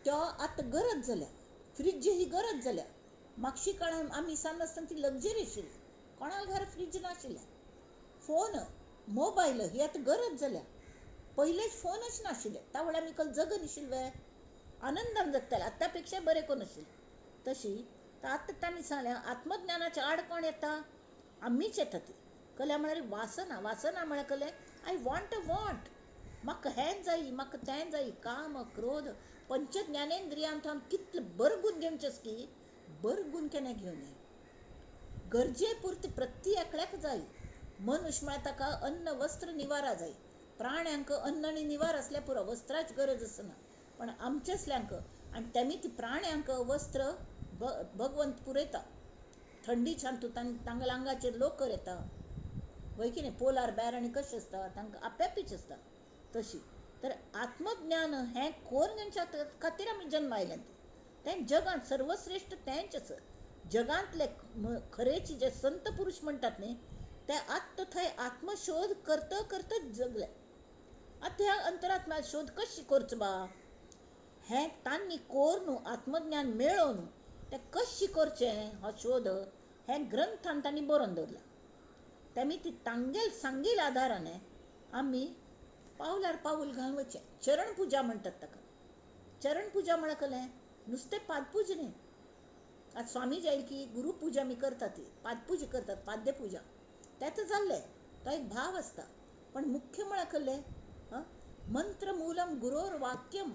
त्यो आतां गरज जाल्या. फ्रिज ही गरज जाल्या. मागशी काळान आमी सान आसतना ती लग्जरी आशिल्ली, कोणाक घरा फ्रिज नाशिल्लें. फोन, मोबायल ही आतां गरज जाल्या. पयलेच फोनच नाशिल्ले, त्या वेळार आमी कल जगनाशिल्ले, आनंदान जगताले, आतां पेक्षा बरें कोण आशिल्लें. तशी तर आतां तांणी सांगलें आत्मज्ञानाच्या आड कोण येता? आमीच येता ती. कल्या म्हळ्यार वासना. वासना म्हळ्यार कसलें? I want a want, म्हाका हें जाय, म्हाका तें जाय, काम, क्रोध, पंचज्ञानेंद्रियांत कितलें बरगून घेवचें की बरगून केन्ना घेवं नये. गरजे पुरती प्रति एकल्याक जाय. मनुष्य म्हळ्यार ताका अन्न वस्त्र निवारा जाय. प्राण्यांक अन्न आनी निवार आसल्यार पुरो, वस्त्राची गरज आसना. पण आमचे असल्यांक आनी तेमी ती प्राण्यांक वस्त्र भगवंत पुरयता. थंडीच्यान तूं तांगेल्या आंगाचेर लोकर येता, वय की न्ही? पोलार बॅर आनी कशें आसता तांकां आप्यापीच आसता. तशी तर आत्मज्ञान हें कोर घेवच्या खातीर आमी जन्म आयल्यात. तें जगांत सर्वश्रेश्ठ तेंच आसा. जगांतले खरेचे जे संत पुरुष म्हणटात न्ही, ते आत्त थंय आत्मशोध करत करतच जगले. आतां ह्या अंतरात्म्या शोध कशी करचो बा, हें तांणी कोर आत्मज्ञान मेळोवन तें कशें करचें हो शोध हें ग्रंथान तांणी बरोवन दवरलां. तेमी ती तांगेल सांगील आदारान आमी पावलार पावल घालून वचचें. चरण पुजा म्हणटात ताका. चरण पुजा म्हळ्यार कसलें? नुस्तें पादपुजा न्ही. आतां स्वामी जायल की गुरुपुजा आमी करतात, ती पादपुजा करतात, पाद्यपुजा, तें आतां जाल्लें, तो एक भाव आसता. पण मुख्य म्हळ्यार कसलें? मंत्रमूलम गुरोर वाक्यम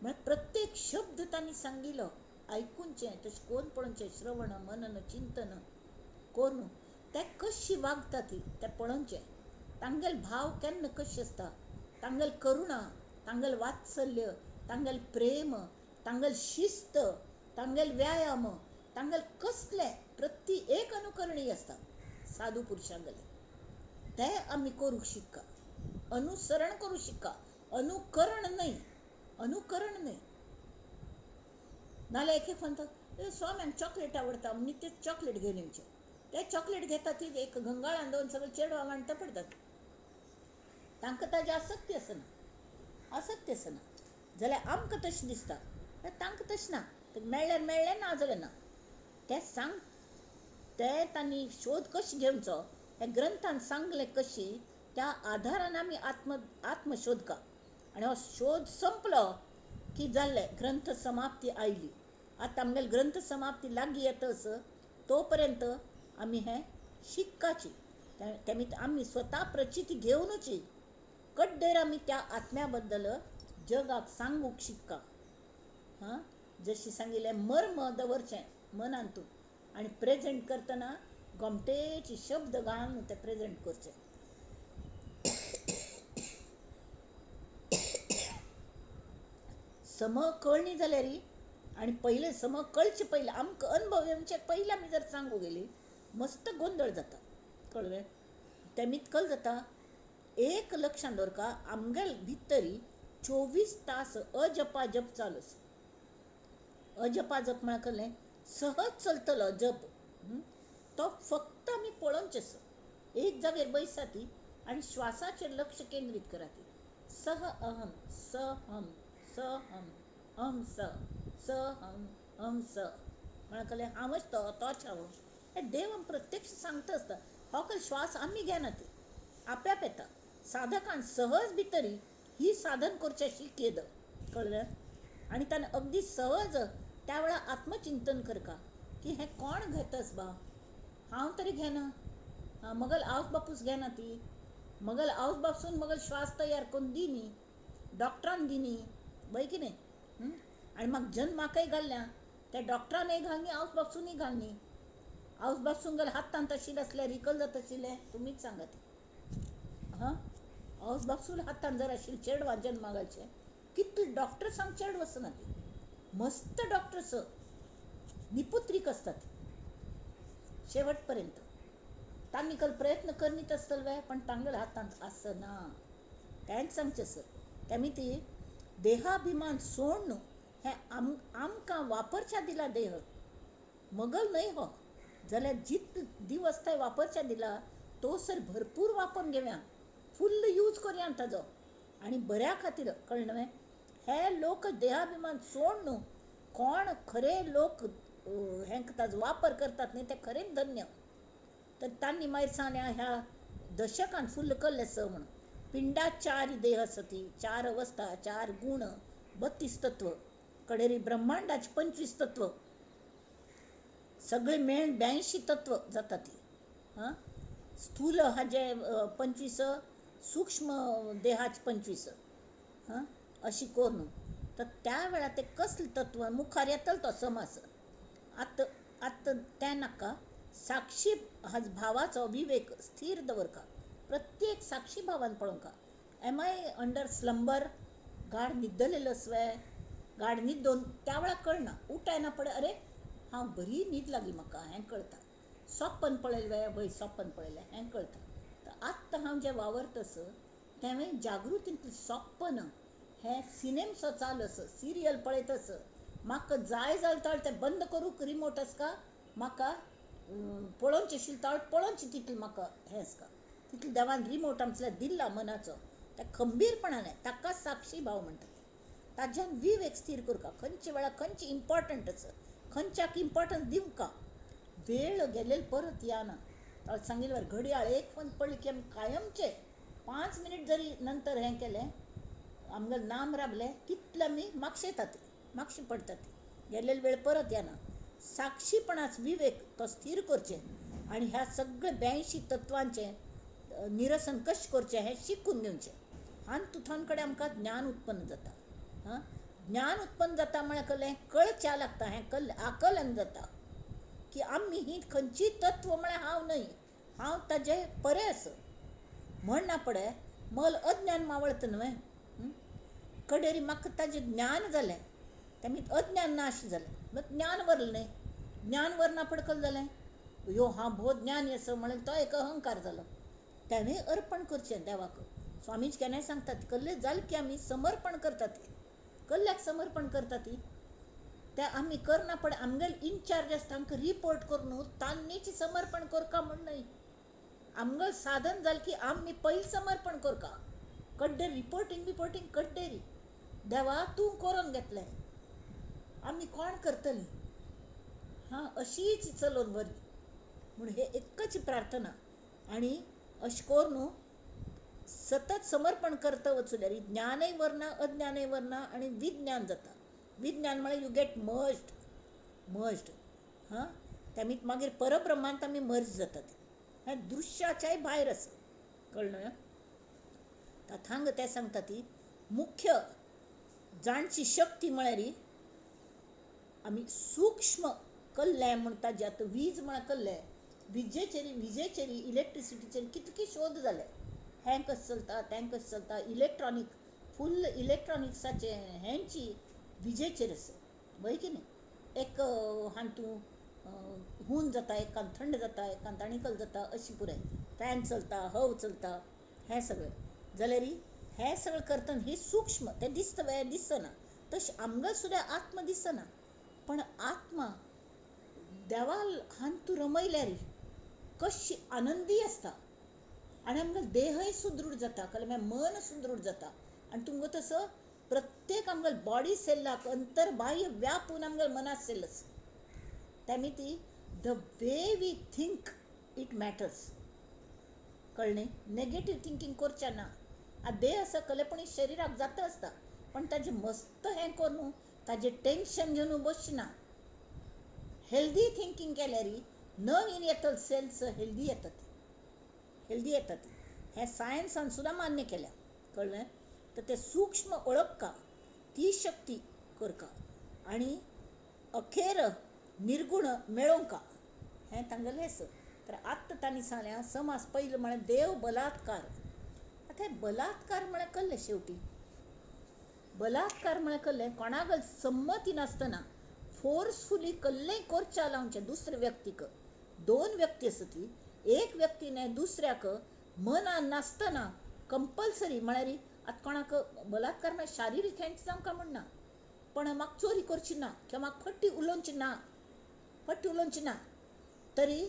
म्हळ्यार प्रत्येक शब्द तांणी सांगिल्लो आयकुचें, तशें कोन्न पळोवचें, श्रवण मनन चिंतन कोरून ते कशी वागता ती तें पळोवचें. तांगेल भाव केन्ना कशें आसता, तांगेल करुणा, तांगेल वात्सल्य, तांगेल प्रेम, तांगेल शिस्त, तांगेल व्यायाम, तांगेल कसलें प्रति एक अनुकरणीय आसता साधू पुरुषांगेलें. तें आमी करूंक शिक्का, अनुसरण करूंक शिक्का, अनुकरण न्हय, अनुकरण न्हय. नाल्यार एक एक म्हणटा स्वाम्यांक चॉकलेट आवडटा म्हण ते चॉकलेट घेवन येवचें. ते चॉकलेट घेता ती एक गंगाळान दवरून सगळे चेडवां वांट्टा पडटात. तांकां ताजी आसक्ती आसना, आसक्ती आसना. जाल्यार आमकां तशें दिसता, तांकां तशें ना. मेळ्ळ्यार मेळ्ळें, ना जाल्यार ना. ते सांग ते तांणी शोध कशें घेवचो हे ग्रंथान सांगलें कशी त्या आधारान आमी आत्मशोध का. आनी हो शोध संपलो की जाल्लें, ग्रंथ समाप्ती आयली. आतां आमगेले ग्रंथ समाप्ती लागीं येतच तो पर्यंत आमी हें शिकपाची, तेमी आमी स्वता प्रचिती घेवनूच कड्डेर आमी त्या आत्म्या बद्दल जगाक सांगूंक शिकता. हां, जशें सांगिल्लें मर्म दवरचें मनांतू आनी प्रेजेंट करतना गोमटेचे शब्द घालून ते प्रेजेंट करचे. सम कळणी जाल्यार आनी पयलें सम कळचे पयलें आमकां अनुभव येवचे पयलें आमी जर सांगू गेली मस्त गोंदळ जाता. कळ्ळें? तेमीत कल जाता. एक लक्षांत दवरका, आमगेल भितरी 24 तास अजपा जप चालू आसा. अजपा जप म्हळ्यार कसलें? सहज चलतलो जप, तो फक्त आमी पळोवचें आसा. एक जाग्यार बैसात आनी श्वासाचेर लक्ष केंद्रीत करात. सह अहम स हम स हम अहम स स हम अहम स म्हळ्यार कसलें? हांवच तो, तोच हांव. हें देव आम प्रत्यक्ष सांगता आसता. हो कल श्वास आमी घेना, ती आप्याप येता. साधकान सहज भितरी ही साधन करचें शिकयेद. कळ्ळें? आनी ताणें अगदी सहज त्या वेळार आत्मचिंतन करका की हें कोण घेतस बा, हांव तरी घेना, मगल आवस बापूस घेना ती, मगल आवस बापसून मगल श्वास तयार करून दिनी, डॉक्टरान दिनी, वय की न्ही? आनी म्हाका जन्माकय घालल्या त्या डॉक्टरानय घालनी, आवस बापसूनय घालनी. आवस बापसून घाल हातान तशील आसल्यार रिकल जाता आशिल्लें, तुमीच सांगात. हां, आवस बापसून हातान जर आशिल्लें चेडवां जन्मा घालचें, कितले डॉक्टर सांग चेड वचना ती, मस्त डॉक्टर्स निपुत्रीक आसतात शेवट पर्यंत. तांणी कल प्रयत्न करनीत आसतले वे, पण तांगेल्या हातांत आसना. तेंच सांगचें सर. तेमी ती देहाभिमान सोडून हें आमकां वापरच्या दिला देह, मगल न्हय हो, जाल्यार जितले दिवस थंय वापरच्या दिला तो सर भरपूर वापरून घेवया, फुल्ल यूज करुया ताजो आनी बऱ्या खातीर. कळ्ळें न्हय? हे लोक देहाभिमान सोडून कोण खरे लोक हें ताजो वापर करतात न्ही ते खरेंच धन्य. तर तांणी मागीर सांगलें ह्या दशकान फुल्ल कल्लें स म्हणून पिंडा 4 देह सती, 4 अवस्था, 4 गुण, 32 तत्व, कडेरी ब्रह्मांडाचे 25 तत्व, सगळे मेळून 82 तत्व जाता ती. हां, स्थूल हाजे 25, सूक्ष्म देहाचे 25, हां, अशी करून तर त्या वेळार ते कसलें तत्व मुखार येतलो तो समास. आतां आतां तें नाका. साक्षी भावाचो विवेक स्थीर दवरका, प्रत्येक साक्षी भावान पळोवंका. Am I under slumber? God न्हिदलेलो आसवे? गाड न्हिदोन त्या वेळार कळना, उठायना पडे अरे हांव बरी न्हीद लागली म्हाका हें कळटा. सपन पळयलें वे? वय सपन पळयलें हें कळटा. तर आत्तां हांव जें वावरता आसा तेंवें जागृतींतलें सपन हें सिनेमसो चालू आसा, सिरियल पळयत आसा. म्हाका जाय जाल्यार ताळ तें बंद करूंक रिमोट आसका, म्हाका पळोवचें आशिल्लें ताळ पळोवचें तितलें म्हाका हें आसका. तितलें देवान रिमोट आमचो दिल्ला मनाचो, त्या खंबीरपणान ताका साक्षी भाव म्हणटात. ताज्यान विवेक स्थीर करका, खंयच्या वेळार खंयचें इम्पॉर्टंट आसा, खंयच्याक इम्पॉर्टन्स दिवका. वेळ गेलेलो परत येना. सांगिल्लें घडयाळ एक फोन पडली की आमी कायमचें 5 मिनीट जरी नंतर हें केलें आमगेलें नाम राबलें तितलें आमी मागशेतात, मागशें पडटात. गेल्लेलो वेळ परत येना. साक्षीपणाच विवेक तो स्थीर करचें आनी ह्या सगळ्या 82 तत्वांचें निरसन कशें करचें हें शिकून घेवचें. हातूंत कडेन आमकां ज्ञान उत्पन्न जाता. हां, ज्ञान उत्पन्न जाता म्हळ्यार कसलें? कळच्या लागता, हें कल आकलन जाता की आमी ही खंयची तत्व म्हळ्यार हांव न्हय, हांव ताजे परे आसा म्हण ना पडे मल अज्ञान मावळता न्हय. कडेरी म्हाका ताजें ज्ञान जालें, तेमी अज्ञान ना अशें जालें, मग ज्ञान वरलें न्हय. ज्ञान वरना पडकल जालें, यो हांव भोव ज्ञानी आसा म्हणून तो एक अहंकार जालो. तेणें अर्पण करचें देवाक. स्वामीच केन्नाय सांगतात कल्ले जालें की आमी समर्पण करतात, कल्ल्याक समर्पण करतात ते आमी करना पडे आमगेले इन्चार्ज आसता, आमकां रिपोर्ट करून तांणीच समर्पण करका म्हण न्हय. आमगेलें साधन जालें की आमी पयलीं समर्पण करका, कड्डे रिपोर्टींग बिपोर्टींग कड्डेरी देवा तूं करून घेतलें, आमी कोण करतलीं? हां, अशीच चलोवन व्हर म्हूण हे एकच प्रार्थना. आनी अशें करून सतत समर्पण करता वचल्यार ज्ञानय वरना, अज्ञानय वरना आनी विज्ञान जाता. विज्ञान म्हळ्यार you get merged, merged. हां, तेमी मागीर परब्रह्मांत आमी मर्ज जातात. हें दृश्याच्याय भायर आसा, कळ्ळें? तथांग ते सांगता ती मुख्य जाणची शक्ती म्हळ्यार आमी सूक्ष्म कल्ले म्हणटा, जे आतां वीज म्हळ्यार कल्ले, विजेचेर विजेचेर इलेक्ट्रिसिटीचेर कितके शोध जाले, हें कशें चलता तें कशें चलता, इलेक्ट्रॉनीक फुल्ल इलेक्ट्रॉनिक्साचे हेंची विजेचेर आसा, वय की न्ही? एक हातूंत हून जाता, एकान थंड जाता, एकान ताणीकल जाता, अशी पुराय फॅन चलता, हव चलता, हें सगळें जाल्यार हें सगळें करतना ही सूक्ष्म तें दिसता वे दिसना, तशें आमकां सुद्दां आत्मा दिसना, पण आत्मा देवा हातूंत रमयल्यार कशी आनंदी आसता आनी आमकां देहय सुदृढ जाता, कळ्ळें? मन सुदृढ जाता. आनी तुमकां तसो प्रत्येक आमकां बॉडी सेल्लाक अंतर्बाह्य व्यापून आमकां मनात सेल आसा. तेमी ती the way we think it matters, कळ्ळें? नेगेटीव थिंकींग करचें ना. आतां देह आसा कळ्ळें, पण शरिराक जाता आसता, पण ताजें मस्त हें करून ताजें टेंशन घेवन बसचें ना. हेल्दी थिंकींग केल्यार नवीन येतले सेल्स हेल्दी येतात, हेल्दी येतात. हें सायन्सान सुद्दां मान्य केल्या, कळ्ळें? तर ते सूक्ष्म ओळखका, ती शक्ती करका आनी अखेर निर्गुण मेळोवंका, हें तांगेलें आसा. तर आत्तां तांणी सांगलें समाज पयलें म्हळ्यार देव बलात्कार. आतां हें बलात्कार म्हळ्यार कळ्ळें शेवटी, बलात्कार म्हळ्यार कळ्ळें कोणाक संमती नासतना फोर्सफुली कल्लें करच्या लावचें दुसऱ्या व्यक्तीक. दोन व्यक्ती आसा ती, एक व्यक्तीने दुसऱ्याक मनान नासतना कंपल्सरी म्हळ्यार आतां कोणाक बलात्कार म्हळ्यार शारिरीक हेंच जावंक म्हणना, पण म्हाका चोरी करची ना किंवा म्हाका फट्टी उलोवची ना, फट्टी उलोवची ना तरी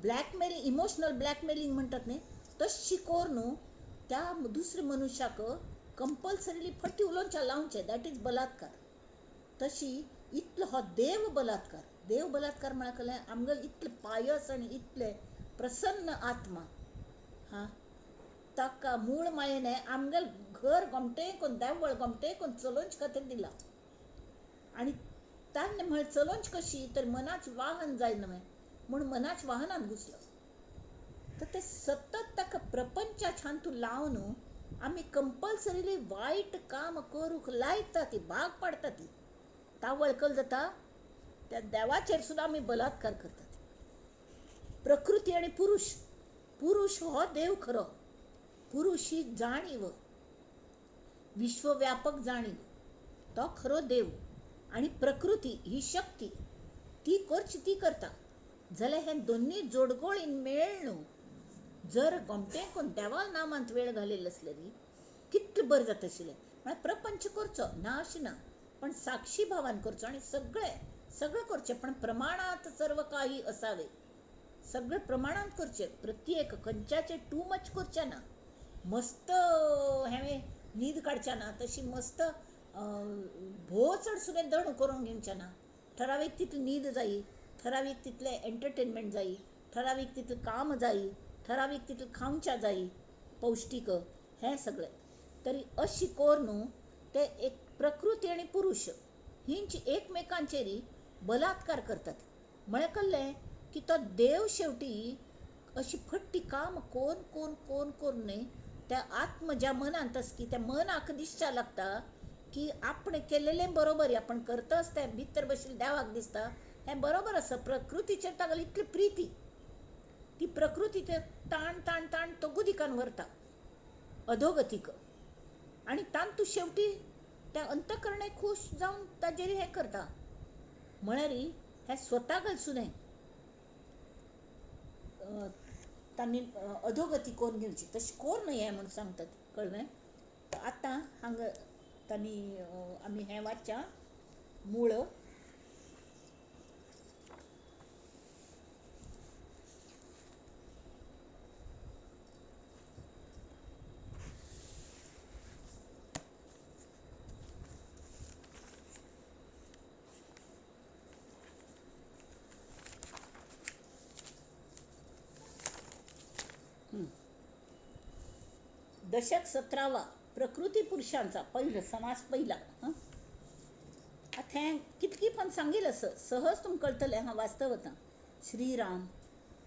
ब्लॅकमेलिंग, इमोशनल ब्लॅकमेलिंग म्हणटात न्ही, तशी करून त्या दुसऱ्या मनुष्याक कंपल्सरीली फट्टी उलोवच्या लावचें, that is बलात्कार. तशी इतलो हो देव बलात्कार. देव बलात्कार म्हळ्यार कळ्ळें आमगेलो इतले पायस आनी इतले प्रसन्न आत्मा, हां, ताका मूळ मायेन आमगेलें घर गोमटें करून देवळ गोमटें करून चलोवचे खातीर दिलां. आनी ताणें म्हळें चलोवचें कशी तर मनाचें वाहन जाय न्हय म्हूण मनाच्या वाहनान घुसलो. तर ते सतत ताका प्रपंचाच्या हातूंत लावन आमी कंपल्सरीली वायट काम करूंक लायता ती, भाग पाडटा ती. तावळ कल जाता त्या देवाचेर सुद्दां आमी बलात्कार करतात. प्रकृती आनी पुरुष, पुरुष हो देव खरो, पुरुष ही जाणीव, विश्वव्यापक जाणीव, तो खरो देव. आनी प्रकृती ही शक्ती, ती करची ती करता. जाल्यार हे दोन्ही जोडगोळीन मेळ्ळून जर गोमटें करून देवा नामांत वेळ घालयलो आसल्यार कितलें बरें जाता आशिल्लें. म्हळ्यार प्रपंच करचो ना अशें ना, पण साक्षी भावान करचो आनी सगळें सगळें करचें, पण प्रमाणांत सर्व काही असावे, सगळें प्रमाणांत करचें. प्रत्येक खंयच्याचें टू मच करचें ना, मस्त हांवें न्हीद काडचें ना, तशी मस्त भोव चड सुद्दां दण करून घेवचें ना. ठरावीक तितली न्हीद जायी, ठरावीक तितलें एंटरटेनमेंट जायी, ठरावीक तितलें काम जायी, ठरावीक तितलें खावच्या जायी पौश्टीक, हें सगळें. तरी अशी करून ते एक प्रकृती आनी पुरुष हिंच एकमेकांचेर बलात्कार करतात. म्हळ्यार कळ्ळें की तो देव शेवटी अशी फट्टी काम कोन कोन कोन कोन न्हय त्या आत्म ज्या मनांत आसा की त्या मनाक दिसच्या लागता की आपणें केलेलें बरोबर, आपण करताच तें भितर बशिल्लें देवाक दिसता हें बरोबर आसा. प्रकृतीचेर तागेली इतली प्रिती, ती प्रकृती ते ताण ताण ताण तगुदिकान व्हरता अधोगतीक, आनी तांतू शेवटी त्या अंतकरणे खूश जावन ताजेर हें करता. म्हळ्यार हें स्वता घालसूं न्हय तांणी अधोगती करून घेवची, तशें करूं न्हय हें म्हूण सांगतात, कळ्ळें? आतां हांगा तांणी आमी हें वाचच्या मूळ दशक 17वा प्रकृती पुरुषांचा पहिलं समास पहिला. हां, आतां हें कितकी पण सांगील असं सहज तुमकां कळटलें. हां, वाचता वता. श्रीराम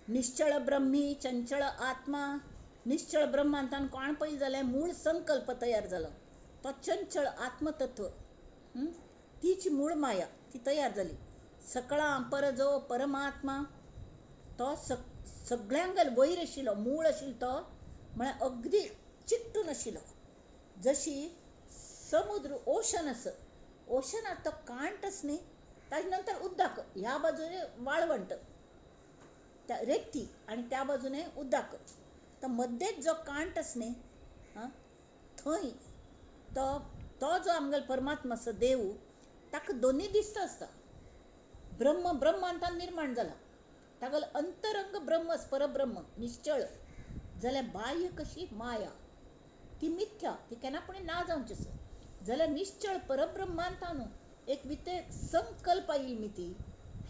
निश्चळ ब्रह्मी चंचळ आत्मा. निश्चळ ब्रह्मांतान कोण पयलीं जालें मूळ संकल्प तयार जालो तो चंचळ आत्मतत्व, तीच मूळ माया ती तयार जाली. सकळां पर जो परमात्मा तो सगळ्यांक वयर आशिल्लो, मूळ आशिल्लो तो म्हळ्यार अगदी चिकटून आशिल्लो. जशी समुद्र ओशन आसा, ओशनात तो कांट आसा न्ही, ताजे नंतर उदक ह्या बाजूने वाळवंट त्या रेती आनी त्या बाजूने उदक, तर मद्देच जो कांट आसा न्ही, आं, थंय तो तो जो आमगेलो परमात्मा आसा देव, ताका दोनूय दिसता आसता. ब्रह्म ब्रह्मांतान निर्माण जाला, तागेलो अंतरंग ब्रह्म परब्रह्म निश्चळ जाल्यार बाह्य कशी माया ती मिथ्या, ती केन्ना पुणून ना जावची आसा. जाल्यार निश्चळ परब्रह्मांतान एक विते संकल्प आयली मिती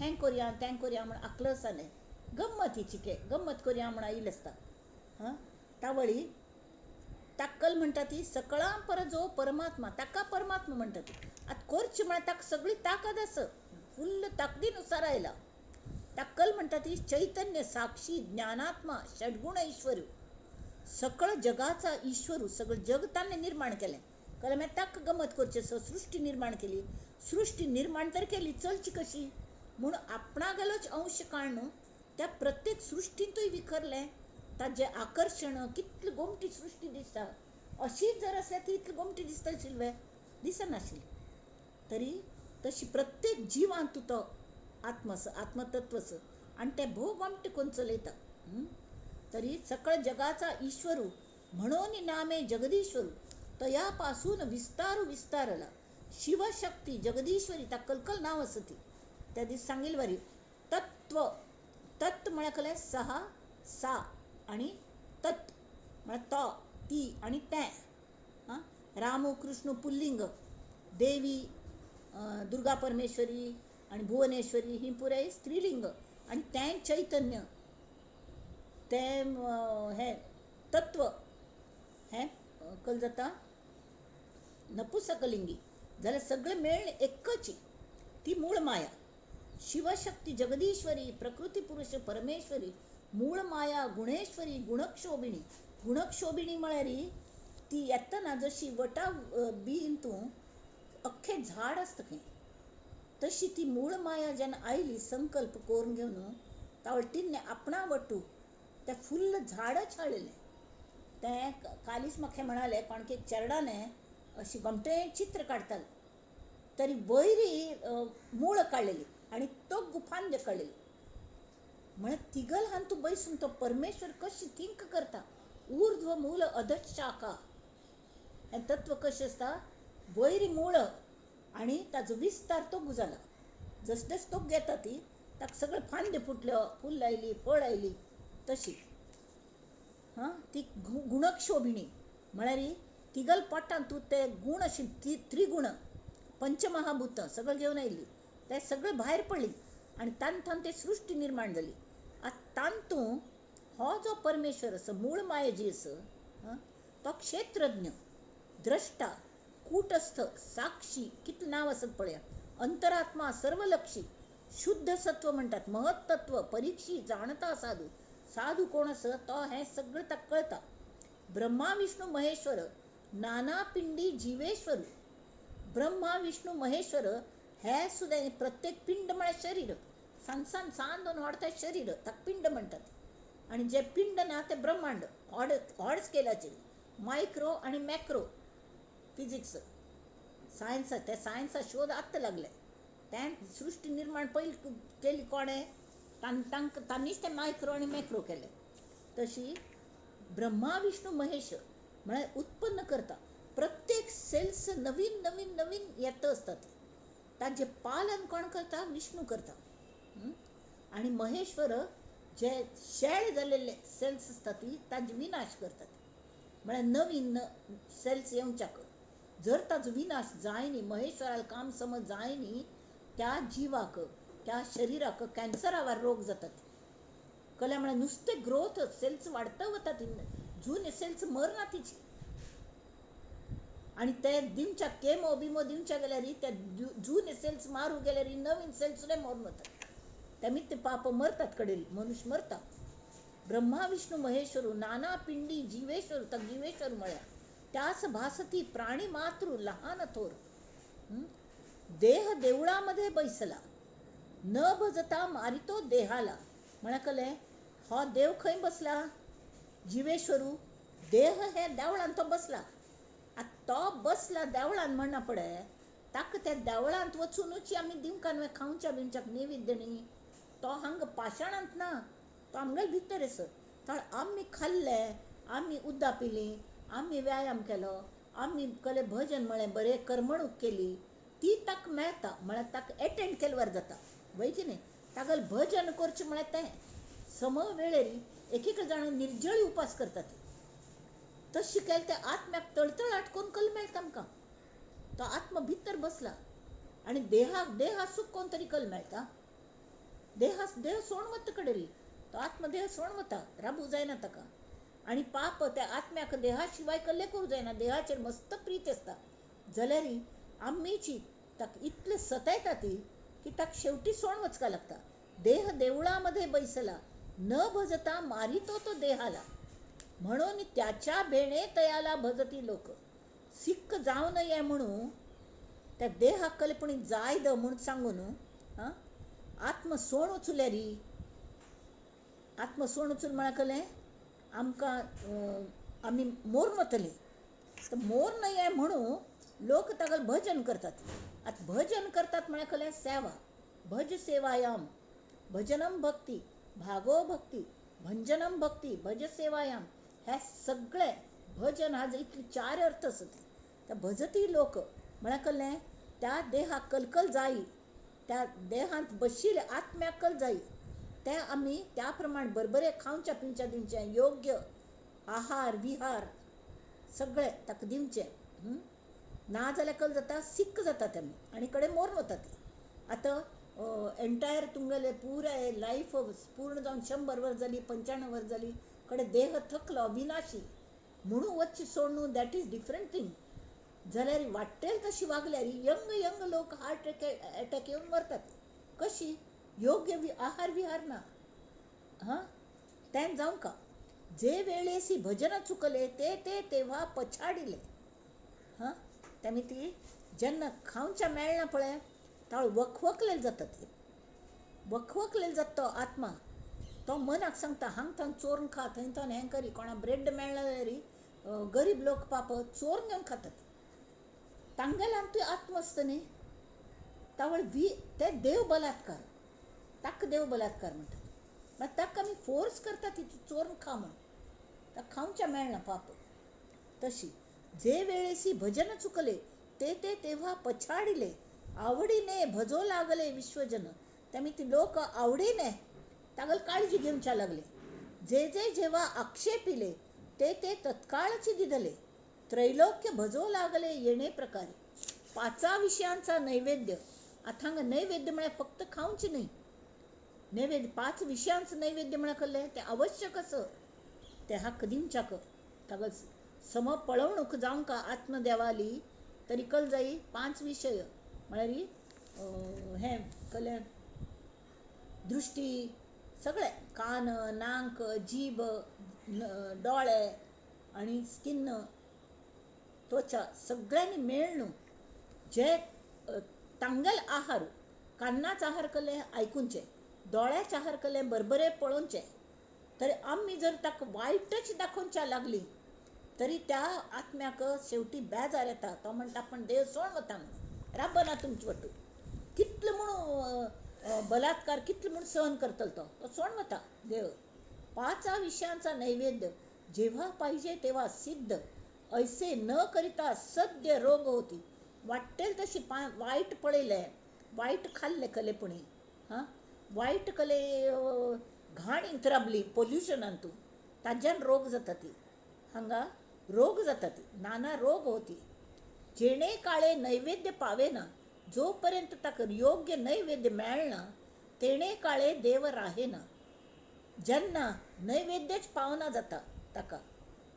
हें करया तें करया म्हण आकलो आसा न्ही, गम्मत ही चिके गम्मत करया म्हण आयिल्ली आसता. हां, तावळी ताकल म्हणटा ती सकळां पर जो परमात्मा, ताका परमात्मा म्हणटा ती. आतां करची म्हळ्यार ताका सगळी ताकद आसा, फुल्ल ताकदीनुसार आयला. ताकल म्हणटा ती चैतन्य साक्षी ज्ञानात्मा षडगुण ईश्वर, सकळ जगाचा ईश्वर, सगळं जग ताणें निर्माण केलें. कळ्ळें? मागीर ताका गमत करची आसा, सृश्टी निर्माण केली. सृश्टी निर्माण तर केली, चलची कशी म्हूण आपणागेलोच अंश काडून त्या प्रत्येक सृश्टींतूय विखरलें. ताजें आकर्शण कितली गोमटी सृश्टी दिसता, अशीच जर आसल्यार ती इतली गोमटी दिसता आशिल्ली दिसनाशिल्ली. तरी तशी प्रत्येक जिवांत तो आत्म आसा, आत्मतत्व आसा आनी तें भोव गोमटें करून चलयता. तरी सकळ जगाचा ईश्वरू म्हणून नामे जगदीश्वरू, तया पासून विस्तारू विस्तारला शिवशक्ती जगदीश्वरी, ताका कलकल नांव आसा ती. त्या दीस सांगील बरी तत्व. तत्व म्हळ्यार कसलें? सहा सा आनी तत् म्हळ्यार तो ती आनी तें. आं, रामू कृष्ण पुल्लिंग, देवी दुर्गा परमेश्वरी आनी भुवनेश्वरी ही पुराय स्त्रीलिंग, आनी तें चैतन्य तें हें तत्व हें कल जाता नपुसकलिंगी. जाल्यार सगळें मेळ्ळें एकच ती मूळ माया. शिवशक्ती जगदीश्वरी प्रकृती पुरुष परमेश्वरी मूळ माया गुणेश्वरी गुणक्षोभिणी. गुणक्षोभिणी म्हळ्यार ती येतना जशी वटा बीन तूं अख्खें झाड आसता खंय, तशी ती मूळ माया जेन्ना आयली संकल्प करून घेवन, तावळटीन आपणा वटू तें फुल्ल झाडच हाडलें. तें कालीच म्हाका म्हणालें कोणके चेरडाने अशी गोमटें चित्र काडटालें, तरी वयरी मूळ काडलेली आनी तो गुफांद काडलेली. म्हळ्यार तिगल हान तूं बैसून तो परमेश्वर कशी थिंक करता. ऊर्ध्व मूल अधशाखा हें तत्व कशें आसता, वयरी मूळ आनी ताजो विस्तार तो जाला. जस जस तो घेता ती ताका सगळे फांदे फुटल्यो, फूल आयली, फळ आयली तशी. हां, ती गुणक्षोभिणी म्हळ्यार तिगल पोटांत तूं ते गूण आशिल्ले त्रिगुण पंचमहाभूत सगळें घेवन आयली, ते सगळें भायर पडली आनी तांतून ते सृश्टी निर्माण जाली. आतां तांतूं हो जो परमेश्वर आसा, मूळ माया जी आसा, तो क्षेत्रज्ञ द्रष्टा कूटस्थ साक्षी, कितलें नांव आसत पळया, अंतरात्मा सर्वलक्षी शुद्ध सत्व म्हणटात, महत्तत्व परीक्षी जाणता साधू. साधू कोण आसा तो हें सगळें ताका कळटा. ब्रह्मा विष्णू महेश्वर नाना पिंडी जिवेश्वर. ब्रह्मा विष्णू महेश्वर हे सुद्दां प्रत्येक पिंड म्हळ्यार शरीर, सान सान सान दोन व्हड तें शरीर, ताका पिंड म्हणटात. आनी जें पिंड ना तें ब्रह्मांड, व्हड व्हड स्केलाचेर मायक्रो आनी मॅक्रो फिजिक्स सायन्स, ते सायन्सा शोध आत्तां लागले. तें सृश्टी निर्माण पयलीं केली कोणें, तांकां तांणीच तें मायक्रो आनी मॅक्रो केलें. तशी ब्रह्मा विष्णू महेश म्हळ्यार उत्पन्न करता, प्रत्येक सेल्स नवीन नवीन नवीन येता आसतात, ताजें पालन कोण करता? विष्णू करता. आनी महेश्वर जे शेळ जाल्ले सेल्स आसता ती ताजे विनाश करतात, म्हळ्यार नवीन सेल्स येवच्याक. जर ताजो विनाश जायनी, महेश्वराक काम समज जायनी, त्या जिवाक त्या शरिराक कॅन्सरा रोग जातात. कल्या म्हळ्यार नुस्तें ग्रोथ सेल्स वाडता वता ती जून सेल्स मरना तिची. आनी ते दिवच्या केमो बिमो दिवच्या गेल्यार त्या जून सेल्स मारू गेल्यार नवीन सेल्स सुद्दां मरून वतात. तेमी ते पाप मरतात कडेन मनुष्य मरता. ब्रह्मा विष्णू महेश्वरू नाना पिंडी जिवेश्वर ताका जिवेश्वर म्हळ्यार त्यास भासती प्राणी मातृ लहान थोर. देह देवळामध्ये बैसला न भजता मारितो देहाला. म्हळ्यार कळ्ळें हो देव खंय बसला जिवेश्वरू देह हे देवळान तो बसला. आतां तो बसला देवळान म्हणना पडे ताका त्या देवळांत वचुनूच आमी दिवंक न्हय खावच्या बिवच्याक नैवेद्य न्ही. तो हांगा पाशाणांत ना, तो आमगेले भितर आसा. तर आमी खाल्ले, आमी उदक पिली, आमी व्यायाम केलो, आमी कले भजन म्हळें, बरें करमणूक केली, ती ताका मेळटा. म्हळ्यार ताका एटेंड केल्यार जाता वय की न्ही. तागेलें भजन करचें म्हळ्यार तें सम वेळेर एक एक जाण निर्जळी उपास करतात. तशें केलें त्या आत्म्याक तळतळाट करून कल मेळटा आमकां. तो आत्मा भितर बसला आनी देहाक देहा सूख कोण तरी कल मेळटा. देहा देह सोण वता कडेन तो आत्मदेह सोण वता, राबू जायना ताका. आनी पाप त्या आत्म्याक देहा शिवाय कल्ले करूं जायना, देहाचेर मस्त प्रीत आसता. जाल्यार आमीची ताका इतले सतायता ती की ताका शेवटी सोण वचपाक लागता. देह देवळामध्ये बैसला न भजता मारितो तो देहाला. म्हणून त्याच्या भेणे तयाला भजती लोक. सिक्क जावं नये म्हणून त्या देहाक कल्पणी जाय the म्हूण सांगून हां आत्म सोण वचुल्यार आत्म सोण वचून म्हळ्यार कळ्ळें आमकां आमी मोर वतलीं. तर मोर नये म्हणून लोक ताका भजन करतात. आतां भजन करतात म्हळ्यार कळ्ळें सेवा, भज सेवायाम, भजनम भक्ती, भागो भक्ती, भंजनम भक्ती, भज सेवायाम, हे सगळे भजन हा इतले चार अर्थ आसता. त्या भजती लोक म्हळ्यार कळ्ळें त्या देहाक कलकल जायी, त्या देहांत बशिल्ले आत्म्याक कल जायी, ते आमी त्या प्रमाण बरोबरे खावच्या पिवच्या दिवचें, योग्य आहार विहार सगळे ताका दिवचें. ना जाल्यार कल जाता सिक्क जाता तेमी आनी कडेन मोरून वता ती. आतां एन्टायर तुमगेलें पुराय लायफ पूर्ण जावन 100 वर्स जाली, 95 वर्स जाली, कडेन देह थकलो विनाशी म्हणून वच्चें सोडून that is different thing. जाल्यार वाडटेल तशी वागल्यार यंग यंग लोक हार्ट एटॅक येवन मरतात. कशी योग्य आहार विहार ना. हां तें जावंक जे वेळेसी भजन चुकले ते ते तेव्हा पछाडिले. हां तेमी ती जेन्ना खावच्या मेळना पळय ताळ वखवखलेले जाता ती, वखवखलेले जाता तो आत्मा. तो मनाक सांगता हांग थंय चोरून खा, थंय थंय हें करी, कोणा ब्रेड मेळ्ळा जाल्यार गरीब लोक पाप चोरून घेवन खातात. तांगेल्यान तूं आत्मा आसता न्ही तावळ वी ते देव बलात्कार, ताका देव बलात्कार म्हणटात. मागीर ताका आमी फोर्स करता ती चोरून खा म्हण, ताका खावच्या मेळना पाप. तशी जे वेळेसी भजन चुकले ते ते तेव्हा पछाडिले आवडीने भजो लागले विश्वजन. तेमी ती लोक आवडीने तागल काळजी घेवच्या लागले. जे जे जेव्हा आक्षेपिले ते ते तत्काळची दिदले त्रैलोक्य भजो लागले येणे प्रकारे. पाचा विषयांचा नैवेद्य. आतां हांगा नैवेद्य म्हळ्यार फक्त खावचें न्ही, नैवेद्य 5 विषयांचं नैवेद्य म्हळ्यार कळ्ळें तें आवश्यक आसा. तें हाका दिवच्याक ताका सम पळोवणूक जावंक आत्मदेवाली तरी कल जायी 5 विशय म्हळ्यार हें कळ्ळें दृश्टी सगळें कान, नाक, जीब, डोळे आनी स्किन, त्वचा सगळ्यांनी मेळ्ळून जे तांगेल आहार, कान्नाच आहार केलें आयकुचें, दोळ्याच आहार केलें बरोबरे पळोवचें, तरी आमी जर ताका वायटच दाखोवच्या लागली तरी त्या आत्म्याक शेवटी बेजार येता. तो म्हणटा आपूण देह सोड वता म्हणून, राबना तुमचे वटू. कितलो म्हूण बलात्कार कितलो म्हूण सहन करतलो तो, तो सोड वता देह. 5 विषयांचा नैवेद्य जेव्हा पाहिजे तेव्हा सिद्ध ऐसे न करिता सद्य रोग होती. वाटेल तशी वायट पळयलें, वायट खाल्लें कलेपणी, हां वायट कले घाण इंतराबली पोल्युशनान तूं ताज्यान रोग जाता ती, हांगा रोग जाता ती, नाना रोग होती. जेणे काळे नैवेद्य पावेना जोपर्यंत ताका योग्य नैवेद्य मेळना तेणे काळे देव राहेना. जेन्ना नैवेद्यच पावना जाता ताका,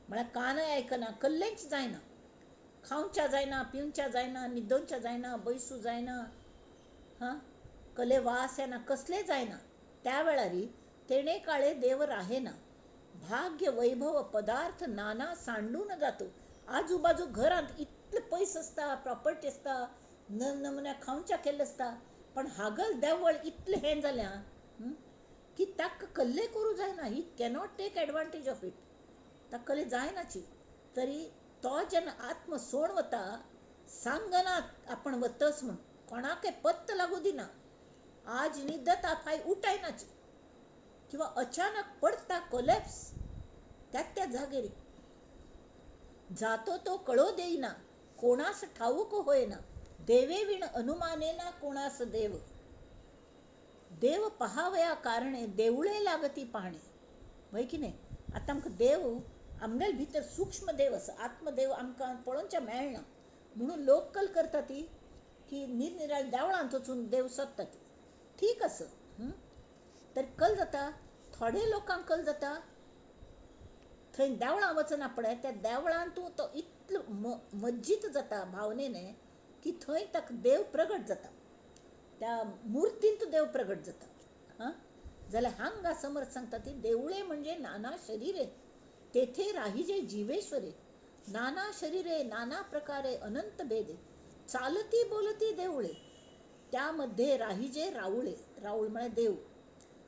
म्हळ्यार कानय आयकना, कल्लेंच जायना, खावच्या जायना, पिवच्या जायना, न्हिदोवच्या जायना, बैसू जायना, हां, कले वास येना, कसलें जायना, त्या वेळार तेणे काळे देव राहेना, भाग्य वैभव पदार्थ नाना सांडून जातो. आजूबाजू घरांत इतले पयस आसता, प्रॉपर्टी आसता, नमुन्या खावच्या केल्लें आसता, पण हागल देवळ इतलें हें जाल्यां की ताका कल्ले करूं जायना. He cannot take advantage of it. ताका कल्ले जायनाची. तरी तो जेन्ना आत्म सोड वता, सांगना आपण वतस म्हूण, कोणाकय पत्त लागू दिना, आज न्हिदता फाय उठायनाची, किंवा अचानक पडता कोलॅप्स त्या त्या जागेर, जातो तो कळो देईना, कोणास ठाऊक होयना, देवे विण अनुमानेना कोणास देव, देव पहावया कारणे देवळे लागती पाहणे. वय की न्ही? आतां आमकां देव आमगेले भितर सूक्ष्म देव आसा, आत्मदेव आमकां पळोवच्या मेळना, म्हणून लोक कल करता ती की निरनिराळ देवळांत वचून देव सोदता ती. ठीक आसा. तर कल जाता, थोडे लोकांक कल जाता थंय देवळां वचना पळय, त्या देवळांत तो इतलो मज्जीत जाता भावनेने की थंय ताका देव प्रगट जाता, त्या मुर्तींत देव प्रगट जाता. हां, जाल्यार हांगा समर्थ सांगता ती देवळे म्हणजे नाना शरीरे, तेथे राहिजे जीवेश्वरे, नाना शरीरे नाना प्रकारे अनंत भेदे, चालती बोलती देवळे, त्यामध्ये राहिजे राऊळे. राऊळ म्हळ्यार देव.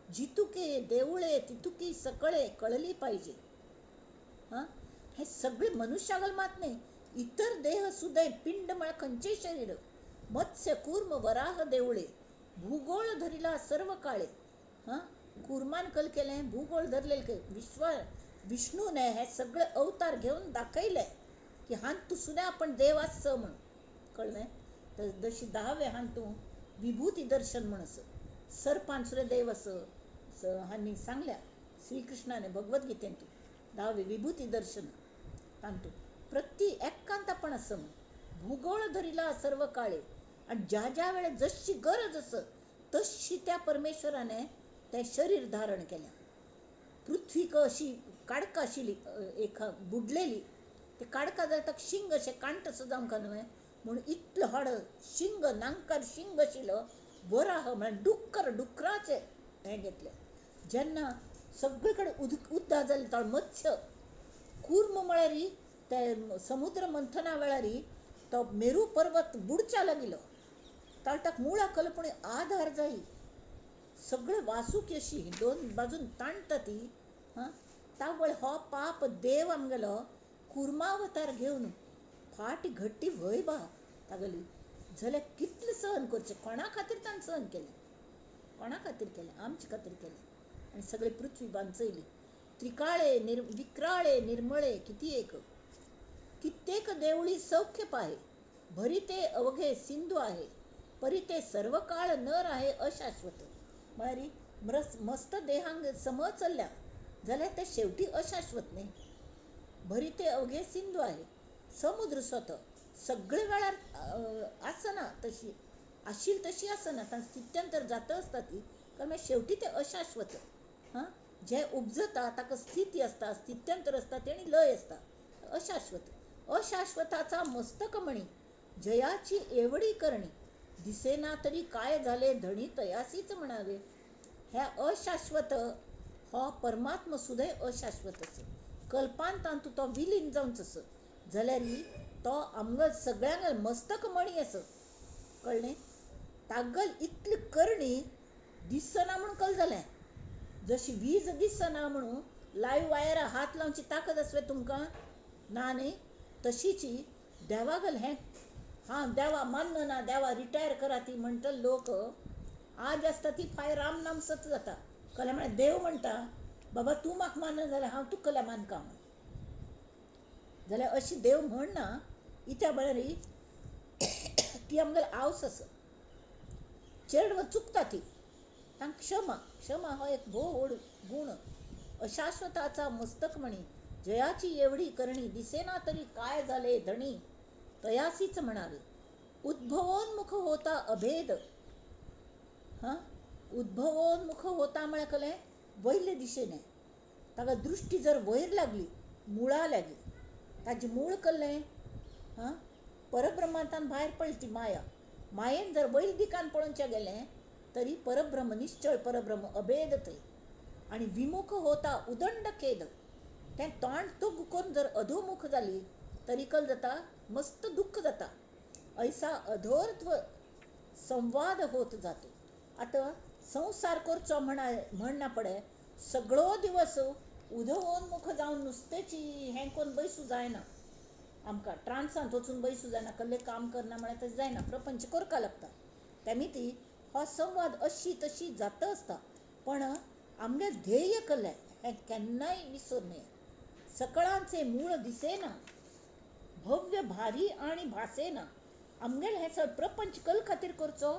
जितुके देवळे तितुकी सकळे कळली पाहिजे. हां, हे सगळे मनुष्यागल मात न्ही, इतर देह सुद्दां पिंड म्हळ्यार खंयचेय शरीर, मत्स्य कूर्म वराह देवळे, भूगोळ धरिला सर्व काळे. हां, कूर्मान कल केलें, भूगोळ धरलेले विश्वा विष्णूने हे सगळे अवतार घेवन दाखयले की हांतू सुद्दां आपण देव आसचो म्हूण. कळ्ळें? तर जशी धावे हांतू विभूती दर्शन म्हूण आसा, सर्पान सुद्दां देव आसा हांणी सांगल्या श्रीकृष्णाने भगवद्गीतेंतू, धावे विभूती दर्शन तांतू प्रति एकांत आपण आसा म्हूण. भूगोळ धरिला सर्व काळे, आनी ज्या ज्या वेळार जशी गरज आसा तशी त्या परमेश्वराने तें शरीर धारण केलें. पृथ्वीक अशी काडकां आशिल्ली एक बुडलेली, ते काडकां जाल्यार ताका शिंग अशें कांट असो जावंक न्हय म्हूण इतलो व्हड शिंग, नांकार शिंग आशिल्लो वराह म्हळ्यार डुक्कर, डुकराचें हें घेतलें. जेन्ना सगळे कडेन उदक उद्दा जालें, तो मत्स्य कूर्म म्हळ्यार ते समुद्र मंथना वेळार तो मेरू पर्वत बुडच्या लागिल्लो, ताका मुळा कल्पणे आधार जाय. सगळे वासुकी अशी दोन बाजून ताणटा ती. हां, तावळ हो पाप देव आमगेलो कुर्मावतार घेवन फाट घट्टी व्हय बा तागेली, जाल्यार कितलें सहन करचें? कोणा खातीर ताणें सहन केलें? कोणा खातीर केलें? आमचे खातीर केलें. आनी सगळी पृथ्वी बांचयली. त्रिकाळे विक्राळे निर्मळे किती एक, कित्येक देवळी सौख्य पाहे, भरिते अवघे सिंधू आहे, परिते सर्व काळ नर आहे अशाश्वत. म्हळ्यार मस्त देहांग सम चल्ल्या जाल्यार ते शेवटी अशाश्वत न्ही. भरिते अवघे सिंधू आहे, समुद्र स्वतः सगळे वेळार आसना तशी, आशिल तशी आसना, तांकां स्थित्यंतर जाता आसता ती, कारण मागीर शेवटी ते अशाश्वत. हां, जें उपजता ताका स्थिती आसता, स्थित्यंतर आसता, तेणी लय आसता, अशाश्वत. अशाश्वताचा मस्तक म्हणी, जयाची एवढी करणी, दिसेना तरी काय झाले धणी तयासीच म्हणावे. ह्या अशाश्वत हो परमात्मा सुद्दां अशाश्वत आसा, कल्पान तातूंत तो विलीन जावचो आसा, जाल्यार तो आमगेल सगळ्यांक मस्तक मणी आसा. कळ्ळें? तागल इतली करणी दिसना म्हूण कल जालें. जशी वीज दिसना म्हणून लायव्ह वायरा हात लावची ताकद आसवे तुमकां ना न्ही, तशीची देवागल हें हां देवा मान्न ना, देवा रिटायर करा ती म्हणटा लोक आज आसता ती फाय राम नाम सत जाता. कल्या म्हळ्यार देव म्हणटा बाबा तूं म्हाका मानना जाल्यार हांव तुका कल्या मानका म्हूण. जाल्यार अशी देव म्हणना, इत्या म्हळ्यार ती आमगेली आवस आसा. चेडवां चुकता ती, तांकां क्षमा, क्षमा हो एक भोव व्हड गूण. अशाश्वताचा मस्तक म्हणी, जयाची एवढी करणी, दिसेना तरी काय झाले धणी तयासीच म्हणावे. उद्भवोन्मुख होता अभेद. हां, उद्भवोन्मुख होता म्हळ्यार कलें वयले दिशेने ताका दृश्टी जर वयर लागली मुळा लागली ताजें मूळ कल्लें हां परब्रह्मांतान भायर पडली ती माया मायेन जर वयर दिकान पळोवचें गेलें तरी परब्रह्म निश्चळ परब्रह्म अभेद थंय आनी विमुख होता उदंड खेद तें तोंड तुग करून जर अधोमुख जाली तरी कल जाता मस्त दुख्ख जाता ऐसा अधोर्ध्व संवाद होत जातो. आतां संवसार करचो म्हणना पडे सगळो दिवस उधोन्मुख जावन नुस्तेची हें करून बैसू जायना आमकां ट्रान्सांत वचून बैसू जायना कसलें काम करना म्हळ्यार तशें जायना प्रपंच करपाक लागता तेमी हो संवाद अशी तशी जाता आसता पण आमगे ध्येय कसलें हें केन्नाय विसर न्हय. सकळांचे मूळ दिसेना भव्य भारी आनी भासेना आमगेलें हें सगळें प्रपंच कल खातीर करचो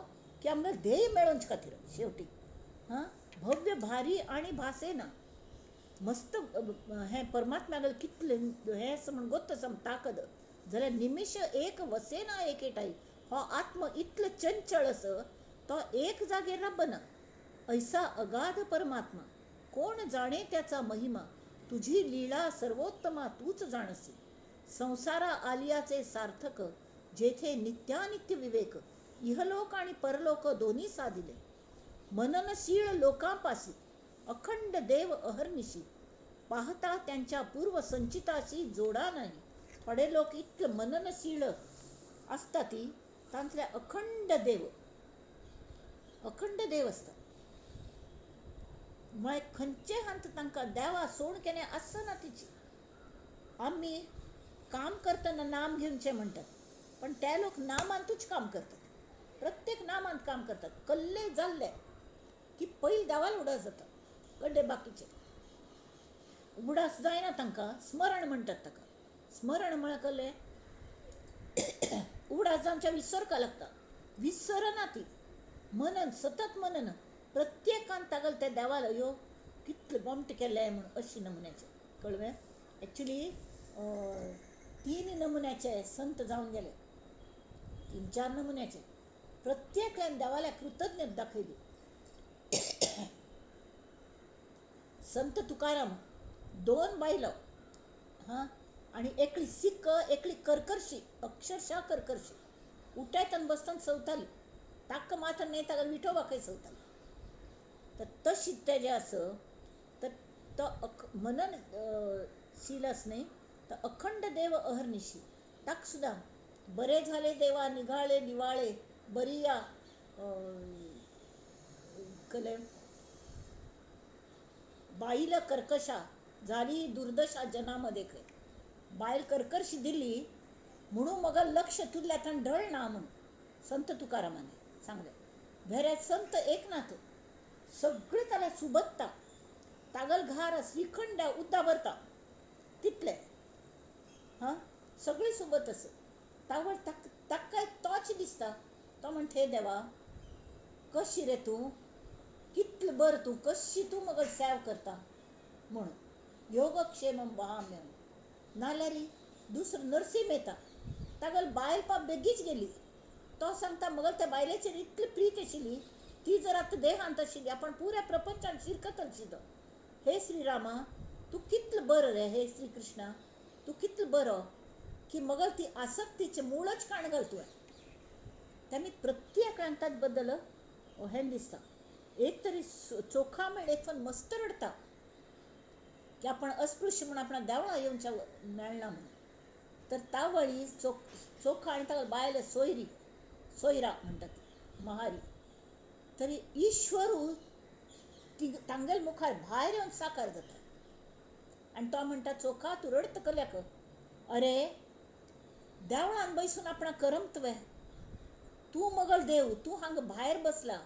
की आमगेलें ध्येय मेळोवचे खातीर शेवटी हां भव्य भारी आनी भासेना मस्त हें परमात्म्यागेलें कितलें हें आसा म्हण गोत्त आसा ताकद जाल्यार निमिश एक वसेना एके ठांय हो आत्म इतलो चंचळ आसा तो एक जागेर राबना. ऐसा अगाध परमात्मा कोण जाणे त्याचा महिमा तुझी लीळा सर्वोत्तमा तूच जाणसी. संसारा आलियाचे सार्थक जेथे नित्यानित्य विवेक इहलोक आणि परलोक दोन्ही साधिले. मननशीळ लोकांपासी अखंड देव अहर्निशी पाहता त्यांच्या पूर्व संचिताशी जोडा नाही. थोडे लोक इतले मननशीळ आसता ती तांतले अखंड देव अखंड देव आसता म्हळ्यार खंयचे हांत तांकां देवा सोड केन्ना आसना तिची. आमी काम करतना नाम घेवचें म्हणटात पण ते लोक नामांतूच काम करतात प्रत्येक नामांत काम करतात. कल्ले जाल्ले की पयलीं देवाला उडास जाता कडे बाकीचे उगडास जायना तांकां स्मरण म्हणटात ताका. स्मरण म्हळ्यार कल्ले उगडास जावच्या विसरका लागता विसरना ती मनन सतत मनन प्रत्येकान तागल त्या देवाला यो कितले गोमट केले म्हूण अशी नमुन्याचे कळ्ळें. एक्चुली 3 नमुन्याचे संत जावन गेले 3-4 नमुन्याचे प्रत्येकान देवाला कृतज्ञता दाखयली. संत तुकाराम 2 बायलो हां आनी एकली सिक्क एकली करकरशी अक्षरशः करकरशी उठायतान बसतान सवताली ताका मात्र न्हय ताका विठोबाकय सवताली. तर तशी तेजें आसा तर तो मनन शील आस न्हय तर अखंड देव अहर्निशी ताका सुद्दां बरे झाले देवा निघाळे निवाळे बरिया कले बाईल कर्कशा झाली दुर्दशा जनामध्ये खंय बायल कर्कशी दिली म्हणून मग लक्ष तुझल्या ढळ ना म्हणून संत तुकारामाने सांगले. भेऱ्यात संत एकनाथ सगळे त्याला सुबत्ता तागल घार श्रीखंड उद्दा भरता तितले हां सगळे सोबत असं तावळ ताका तोच दिसता तो म्हणटा हे देवा कशी रे तूं कितलें बरें तूं कशी तूं मगो सेव करता म्हणून योगक्षेम वहाम्यहम. नाल्यार दुसरो नरसिंह मेहता तागेली बायल पाप बेगीच गेली तो सांगता मगल त्या बायलेचेर इतली प्रीत आशिल्ली ती जर आतां देहांत आशिल्ली आपण पुऱ्या प्रपंचान शिरकत आशिल्लो. हे श्रीरामा तूं कितलें बरो रे हे श्रीकृष्णा तूं कितलो बरो की मगल ती आसक्तीचें मुळच काण घाल तुवें. तेमी प्रत्येकान ताचे बद्दल हें दिसता एक तरी चोखा मेळ एक फावट मस्त रडटा की आपण अस्पृश्य म्हूण आपणाक देवळां येवच्या मेळना म्हणून. तर तावळी चोखा आनी ताका बायल सोयरी सोयरा म्हणटात महारी तरी ईश्वरू ती तांगेल मुखार भायर येवन साकार जाता आनी तो म्हणटा चोखा तूं रडटा कल्याक अरे देवळान बैसून आपणाक करमतवे तूं मगल देव तूं हांगा भायर बसला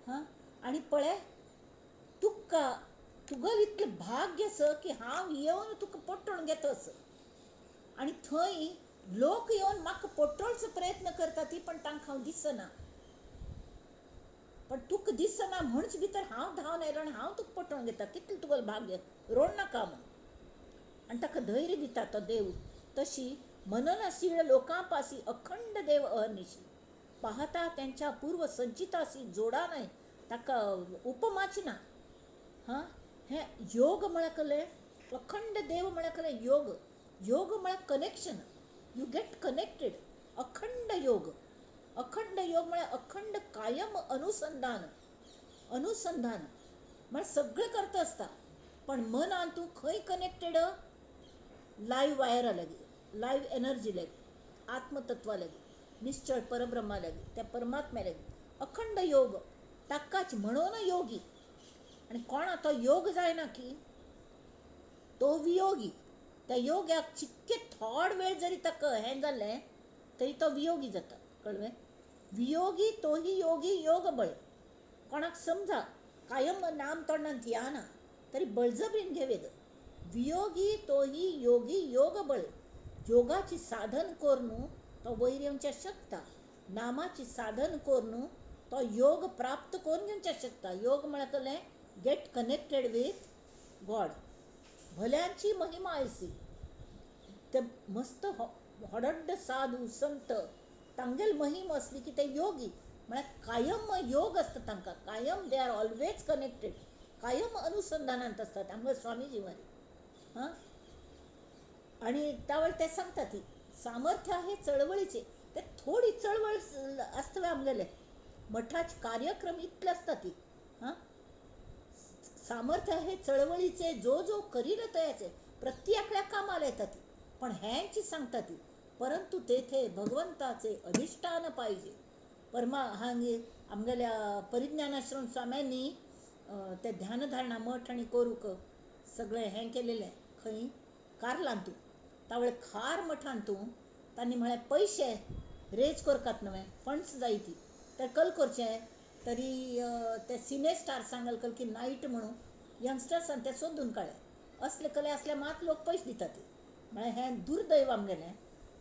हां आनी पळय तुका तुगेलें इतलें भाग्य आसा की हांव येवन तुका पोटोवन घेता असो आनी थंय लोक येवन म्हाका पोटोवचो प्रयत्न करता ती पण तांकां हांव दिसना पण तुका दिसना म्हणच भितर हांव धांवन आयलो आनी हांव तुका पोटोवन घेता कितलें तुगेलें भाग्य रोड नाका म्हूण आनी ताका धैर्य दिता तो देव. तशी मननशीळ लोकांपासी अखंड देव अहर्निशी पाहता त्यांच्या पूर्व संचिताशी जोडा नाही ताका उपमाच ना हां. हें योग म्हळ्यार कसलें? अखंड देव म्हळ्यार कसलें? योग. योग म्हळ्यार कनेक्शन, you get connected. अखंड योग, अखंड योग म्हळ्यार अखंड कायम अनुसंधान. अनुसंधान म्हळ्यार सगळें करता आसता पण मनान तूं खंय कनेक्टेड? लायव्ह वायरा लागीं, लायव्ह एनर्जी लागीं, आत्मतत्वा लागीं, निश्चळ परब्रह्मा लागीं, त्या परमात्म्या लागीं. अखंड योग ताकाच म्हणून योगी. आनी कोणा तो योग जायना की तो वियोगी. त्या योग्याक चिक्के थोड वेळ जरी ताका हें जालें तरी तो वियोगी जाता. कळ्ळें? वियोगी तोही योगी योग बळ. कोणाक समजा कायम नाम तोंडांत येना तरी बळजबरीन घेवेद. वियोगी तोही योगी योग बळ. योगाची साधन करून तो वयर येवच्या शकता. नामाची साधन करून तो योग प्राप्त करून घेवच्या शकता. योग म्हळ्यार कसलें? गेट कनेक्टेड वीथ गॉड. भल्यांची महिमा आयसी. ते मस्त हडड्ड साधू संत तांगेल महिमा असली की ते योगी म्हळ्यार कायम योग आसता तांकां. कायम they are always connected, कायम अनुसंधानांत आसतात आमगे स्वामीजी मरे. हां, आनी त्या वेळार ते सांगता ती सामर्थ्य आहे चळवळीचे. ते थोडी चळवळ आसता आमगेले मठाचे कार्यक्रम इतले आसता ती. हां, सामर्थ्य आहे चळवळीचे जो जो करील तयाचे प्रत्येकल्या कामाला येतात ती. पण ह्यांची सांगता ती परंतु तेथे भगवंताचे अधिष्ठान पाहिजे. परमा हांगे आमगेल्या परिज्ञानाश्रम स्वाम्यांनी ते ध्यानधारणा मठ आनी करूंक सगळें हें केलेलें खंय कार्लांतू. त्या खार मठांतू तांणी म्हळ्यार पयशे रेज करतात न्हय, फंड्स जाय ती तर कल करचें तरी ते सिने स्टार सांगल कल की नायट म्हणून यंगस्टर्सान ते सोदून काडले. असले कले असले मात लोक पयशे दितात. म्हळ्यार हें दुर्दैव आमगेलें.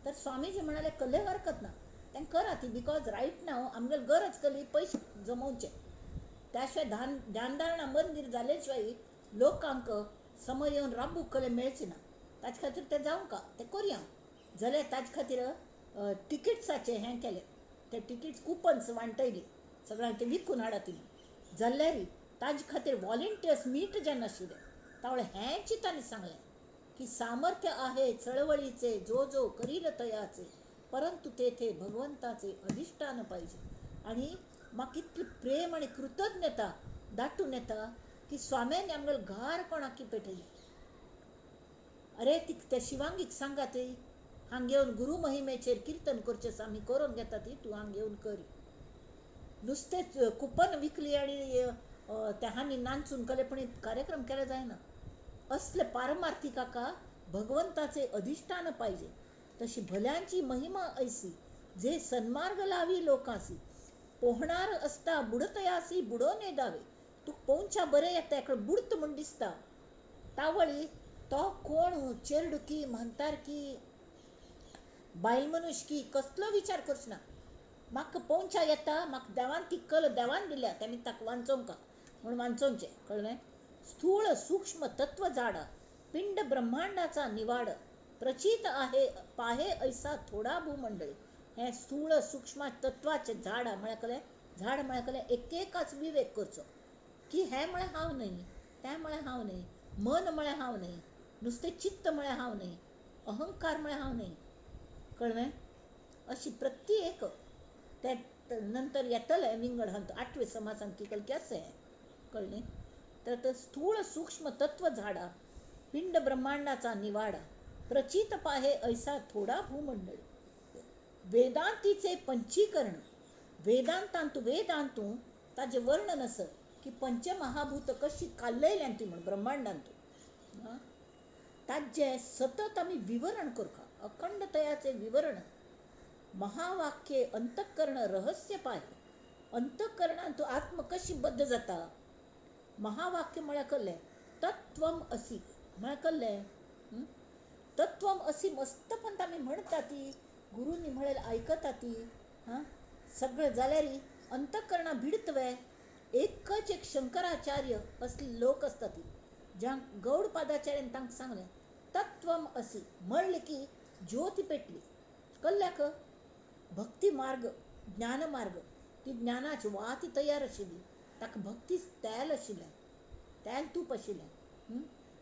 तर स्वामीजी म्हणाले कले हरकत ना, तें करा ती, because right नाव आमगेले गरज कली पयशे जमोवचे. त्या शिवाय ध्यानधारणा मंदीर जाले शिवाय लोकांक समय येवन राबूंक कले मेळचे ना. ताचे खातीर तें जावंक तें करुया जाल्यार ताचे खातीर टिकेट्साचें हें केलें. ते टिकेट्स कुपन्स वांटयली सगळ्यांक, ते विकून हाडात ती जाल्यार ताजे खातीर वॉलंटियर्स मीट जायनाशिल्ले. तावळ हेंच तांणी सांगलें की सामर्थ्य आहे चळवळीचे जो जो करील तयाचे परंतु तेथे भगवंताचे अधिष्ठान पाहिजे. आनी म्हाका इतली प्रेम आनी कृतज्ञता दाटून येता की स्वाम्यांनी आमगेले घार कोणाकी पेटयली. अरे ती त्या शिवांगीक सांगा ती हांग येवन गुरू महिमेचेर किर्तन करचें आमी करून घेता ती तूं हांग येवन कर. नुस्तेंच कुपन विकली आनी त्या हांणी नांचून केलें पण कार्यक्रम केले जायना. असले पारमार्थिक काका भगवंताचे अधिष्ठान पाहिजे. तशी भल्यांची महिमा ऐसी जे सन्मार्ग लावी लोकांसी पोहणार असता बुडतयासी बुडोवन येदावे. तूं पोवच्या बरें येता एकडे बुडत म्हूण दिसता. तावळी तो कोण चेरडुकी म्हातारकी बायल मनुष्की कसलो विचार करचो ना. म्हाका पोवच्या येता, म्हाका देवान ती कल देवान दिल्या तेमी ताका वांचोवंक म्हूण वांचोवचें. कळ्ळें? स्थूळ सूक्ष्म तत्व झाडा पिंड ब्रह्मांडाचा निवाड प्रचित आहे पाहे ऐसा थोडा भूमंडळी. हें स्थूळ सूक्ष्म तत्वाचें झाड म्हळ्यार कसलें? झाड म्हळ्यार कसलें? एकेकाच विवेक करचो की हें म्हळ्यार हांव न्हय, तें म्हळ्यार हांव न्हय, मन म्हळ्यार हांव न्हय, नुस्तें चित्त म्हळ्यार हांव न्हय, अहंकार म्हळ्यार हांव न्हय. कळ्ळें? अशी प्रत्येक ते नंतर येतलें विंगड हंत आठवे समासान की कल आसा हें. कळ्ळें? तर स्थूळ सूक्ष्म तत्व झाडा पिंड ब्रह्मांडाचा निवाडा प्रचित पाहे ऐसा थोडा भूमंडळी. वेदांतीचे पंचीकरण. वेदांतांतू वेदांतू ताजें वर्णन आसा की पंचमहाभूत कशी कालयल्यान ती म्हूण ब्रह्मांडांतू. ताजें सतत आमी विवरण करता, अखंडतयाचें विवरण. महावाक्ये अंतःकरण रहस्य पाहे. अंतःकरणांतू आत्म कशी बद्ध जाता. महावाक्य म्हळ्यार कसलें? तत्वम असी म्हळ्यार कसलें? तत्वम असी मस्तपण आमी म्हणटा ती गुरूंनी म्हळें आयकता ती. हां, सगळें जाल्यार अंतःकरणां भिडतवे. एकच एक शंकराचार्य असले लोक आसता ती ज्या गौडपादाचार्यान तांकां सांगलें तत्वम असी म्हणलें की ज्योती पेटली. कल्ल्याक भक्ती मार्ग ज्ञान मार्ग ती ज्ञानाची वाती तयार आशिल्ली. ताका भक्ती तेल आशिल्लें, तेल तूप आशिल्लें.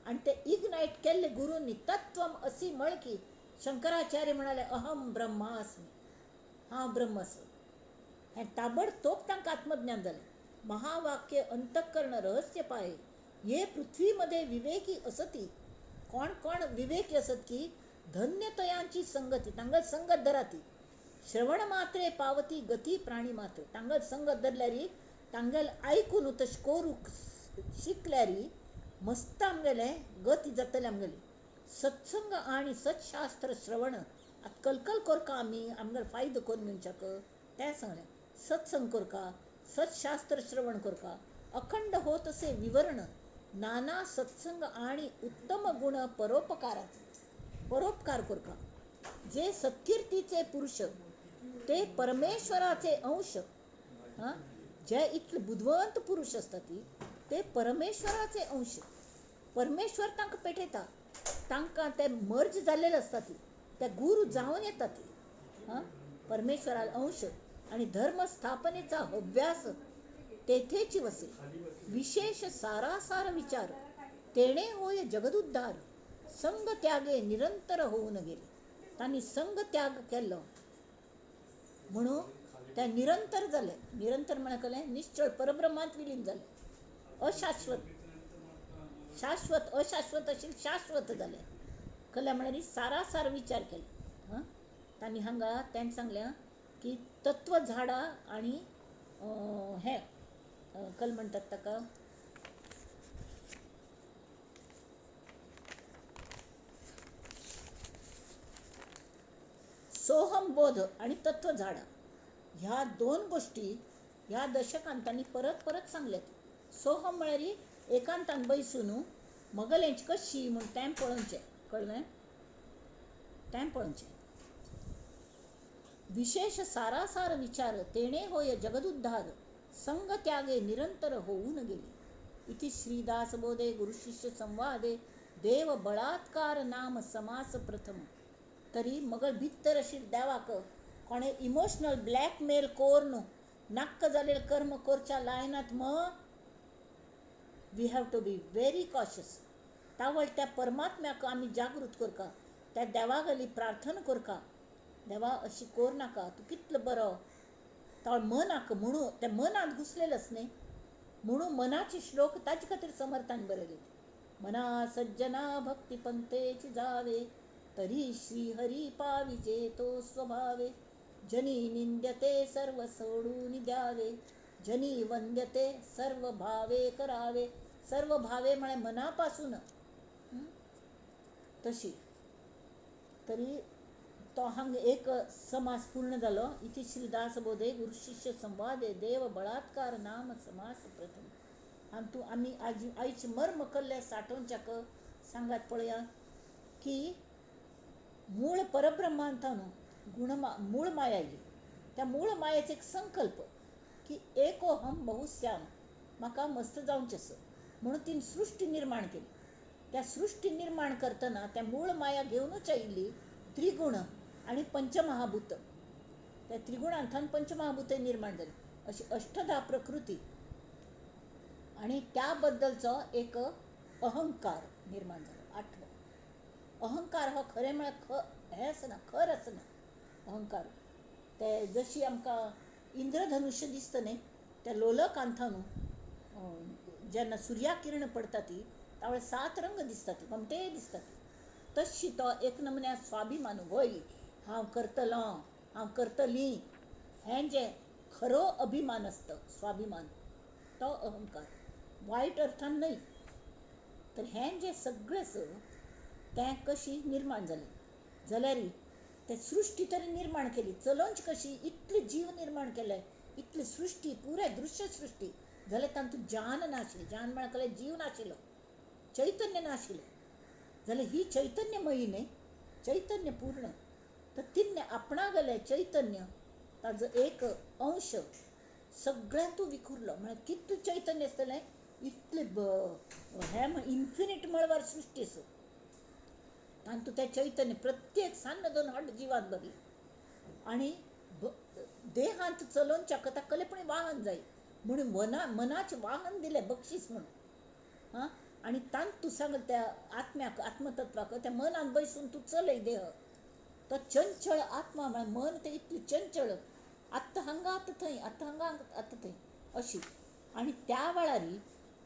आनी ते इग्नायट केल्ले गुरूंनी तत्वम असी म्हळ की शंकराचार्य म्हणाले अहम ब्रह्मास्मी, हांव ब्रह्म आसा. हें ताबडतोब तांकां आत्मज्ञान जालें. महावाक्य अंतःकरण रहस्य पाये ये पृथ्वीमध्ये विवेकी असती. कोण कोण विवेकी असत की धन्यतयांची संगती, तांगल संगत धरा ती. श्रवण मात्रे पावती गती प्राणी मात्र. तांगल संगत धरल्यारी तांगेल आयकून तशें करूंक शिकल्यारी मस्त आमगेलें गती जातली आमगेली. सत्संग आनी सत्शास्त्र श्रवण आतां कलकल करका आमी आमगेलो फायदो करून घेवच्याक तें सांगलें. सत्संग करका, सत्शास्त्र श्रवण करका, अखंड होत असे विवरण नाना सत्संग आणि उत्तम गुण परोपकाराचे, परोपकार करका. जे सत्कीर्तीचे पुरुष ते परमेश्वराचे अंश. हां, जे इतले बुदवंत पुरुष आसता ती ते परमेश्वराचे अंश. परमेश्वर तांकां पेटयता, तांकां ते मर्ज जाल्लेले आसता ती, ते गुरू जावन येता ती. हां, परमेश्वरा अंश आणि धर्म स्थापनेचा हव्यास तेथेची वसे. विशेष सारासार विचार तेणे होय जगदुद्धार. संग त्यागे निरंतर होऊन गेले. तांणी संग त्याग केल्लो म्हणून ते निरंतर जाले. निरंतर म्हळ्यार कळ्ळें, निश्चळ परब्रह्मांत विलीन जाले. अशाश्वत, शाश्वत, अशाश्वत अशें शाश्वत जाले. कळ्ळें म्हळ्यार सारासार विचार केले. हां, तांणी हांगा तेणें सांगलें की तत्व झाडां आनी हें कल म्हणटात ताका सोहम बोध आनी तत्व झाडां ह्या दोन गोश्टी ह्या दशकान तांणी परत परत सांगल्यात. सोहम म्हळ्यार एकांतान बैसून मगलेंच कशी म्हूण तें पळोवचें, कळ्ळें, तें पळोवचें. विशेष सारासार विचार तेणे होय जगदुद्धार. संग त्यागे निरंतर होऊन गेले. इति श्रीदासबोधे गुरुशिष्य संवादे देव बळात्कार नाम समास प्रथम. तरी मगल भितर अशी देवाक कोणें इमोशनल ब्लॅकमेल करून नाक्क जालेलें कर्म करच्या लायनात मग we have to be very cautious. तावळ त्या परमात्म्याक आमी जागृत करका, त्या देवागली प्रार्थना करका, देवा अशी कर नाका, तूं कितलो बरो. तावळ मनाक म्हणून त्या मनांत घुसलेलें आस न्ही, म्हणून मनाचे श्लोक ताजे खातीर समर्थान बरयले. मना सज्जना भक्ती पंथेची जावे तरी श्रीहरी पाविजे तो स्वभावे. जनी निंद्यते सर्व सोडून द्यावे, जनी वंद्यते सर्व भावे करावे. सर्व भावे म्हळ्यार मनापासून तशी. तरी तो हांगा एक समास पूर्ण जालो. इति श्रीदासबोधे गुरुशिष्य संवादे देव बळात्कार नाम समास प्रथम. आनी आमी आज आयज मर्म कल्ले साठोवच्याक सांगात पळया की मूळ परब्रह्मांत गुणमा मूळ माया ही, त्या मूळ मायेचो एक संकल्प की एको हम बहुश्याम, म्हाका मस्त जावचें आसा म्हणून तिणें सृश्टी निर्माण केली. त्या सृश्टी निर्माण करतना त्या मूळ माया घेवनूच आयिल्ली त्रिगुण आनी पंचमहाभूत. त्या त्रिगुणांतल्यान पंचमहाभूत निर्माण जाली अशी अष्टधा प्रकृती आनी त्या बद्दलचो एक अहंकार निर्माण जालो. आठवो अहंकार हो खरें म्हळ्यार हें आसना, खर आसना अहंकार. ते जशी आमकां इंद्रधनुष्य दिसता न्ही, त्या लोलकांथान जेन्ना सुर्या किरण पडटा ती त्यावेळेर सात रंग दिसता ती, गोमटे दिसता ती. तशी तो एक नमुन्या स्वाभिमान, वय हांव करतलो, हांव करतली, हें जें खरो अभिमान आसता स्वाभिमान, तो अहंकार, वायट अर्थान न्हय. तर हें जें सगळें आसा तें कशी निर्माण जालें जाल्यार ते सृश्टी तरी निर्माण केली, चलोवची कशी, इतले जीव निर्माण केले, इतली सृश्टी, पुराय दृश्य सृश्टी जाल्यार तातूंत जान नाशिल्ली. जान म्हळ्यार कसलें जीव नाशिल्लो, चैतन्य नाशिल्लें. जाल्यार ही चैतन्यमयी न्ही, चैतन्य पूर्ण. तर तिणें आपणागेलें चैतन्य ताजो एक अंश सगळ्यांतू विखुरलो. म्हळ्यार कितलें चैतन्य आसतलें, इतलें हें इन्फिनीट म्हळ्यार सृश्टी आसा, तातूंत तें चैतन्य प्रत्येक सान्न दोन हट जिवांत भरलें. आनी देहांत चलोवच्याक ताका कसलें पूण वाहन जाय म्हणून मनाचें वाहन दिलें बक्षीस म्हणून. हां, आनी तांक तूं सांगल त्या आत्म्याक, आत्मतत्वाक, त्या मनान बैसून तूं चलय देह. तो चंचळ आत्मा म्हळ्यार मन तें इतलें चंचळ, आत्तां हांगा आतां थंय, आत्तां हांगा आतां थंय अशी. आनी त्या वेळार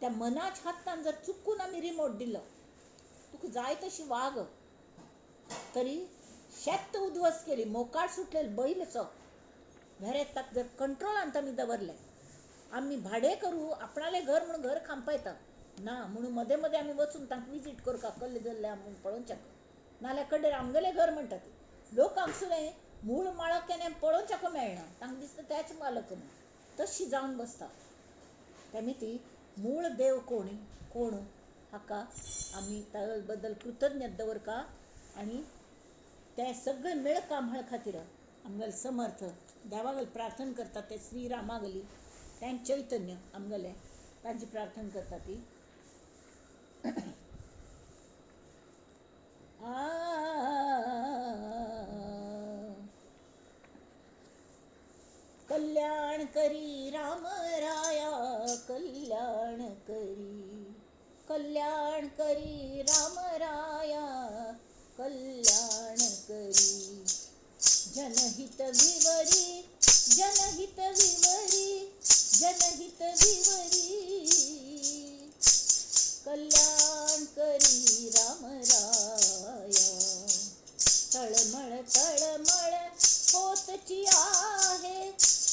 त्या मनाच्या हातान जर चुकून आमी रिमोट दिलो, तुका जाय तशी वाग, तरी शेत उद्ध्वस्त केली, मोकाट सुटलेले बैलचो भेरे, ताका जर कंट्रोलांत आमी दवरलें, आमी भाडें करूं आपणालें घर म्हूण घर खांपयता ना म्हणून मदें मदें आमी वचून तांकां विजीट करता, कल्ले जाल्ले म्हूण पळोवच्याक, नाल्यार कडेर आमगेलें घर म्हणटा ती लोक हांगसुलें मूळ माळक केन्ना पळोवच्याक मेळना, तांकां दिसता त्याच मालक म्हूण, तशी जावन बसता. तेमी ती मूळ देव कोण कोण हाका आमी त्या बद्दल कृतज्ञ दवरका आनी ते सगळे मेळका म्हळ खातीर आमगेले समर्थ देवागेले प्रार्थना करतात ते श्रीरामागली, तें चैतन्य आमगेलें, तांची प्रार्थना करता ती. कल्याण करी राम राया, कल्याण करी, कल्याण करी राम राया, कल्याण करी. जनहित विवरी, जनहित विवरी, जनहित विवरी, कल्याण करी राम राया. तळमळ तळमळ होतची आहे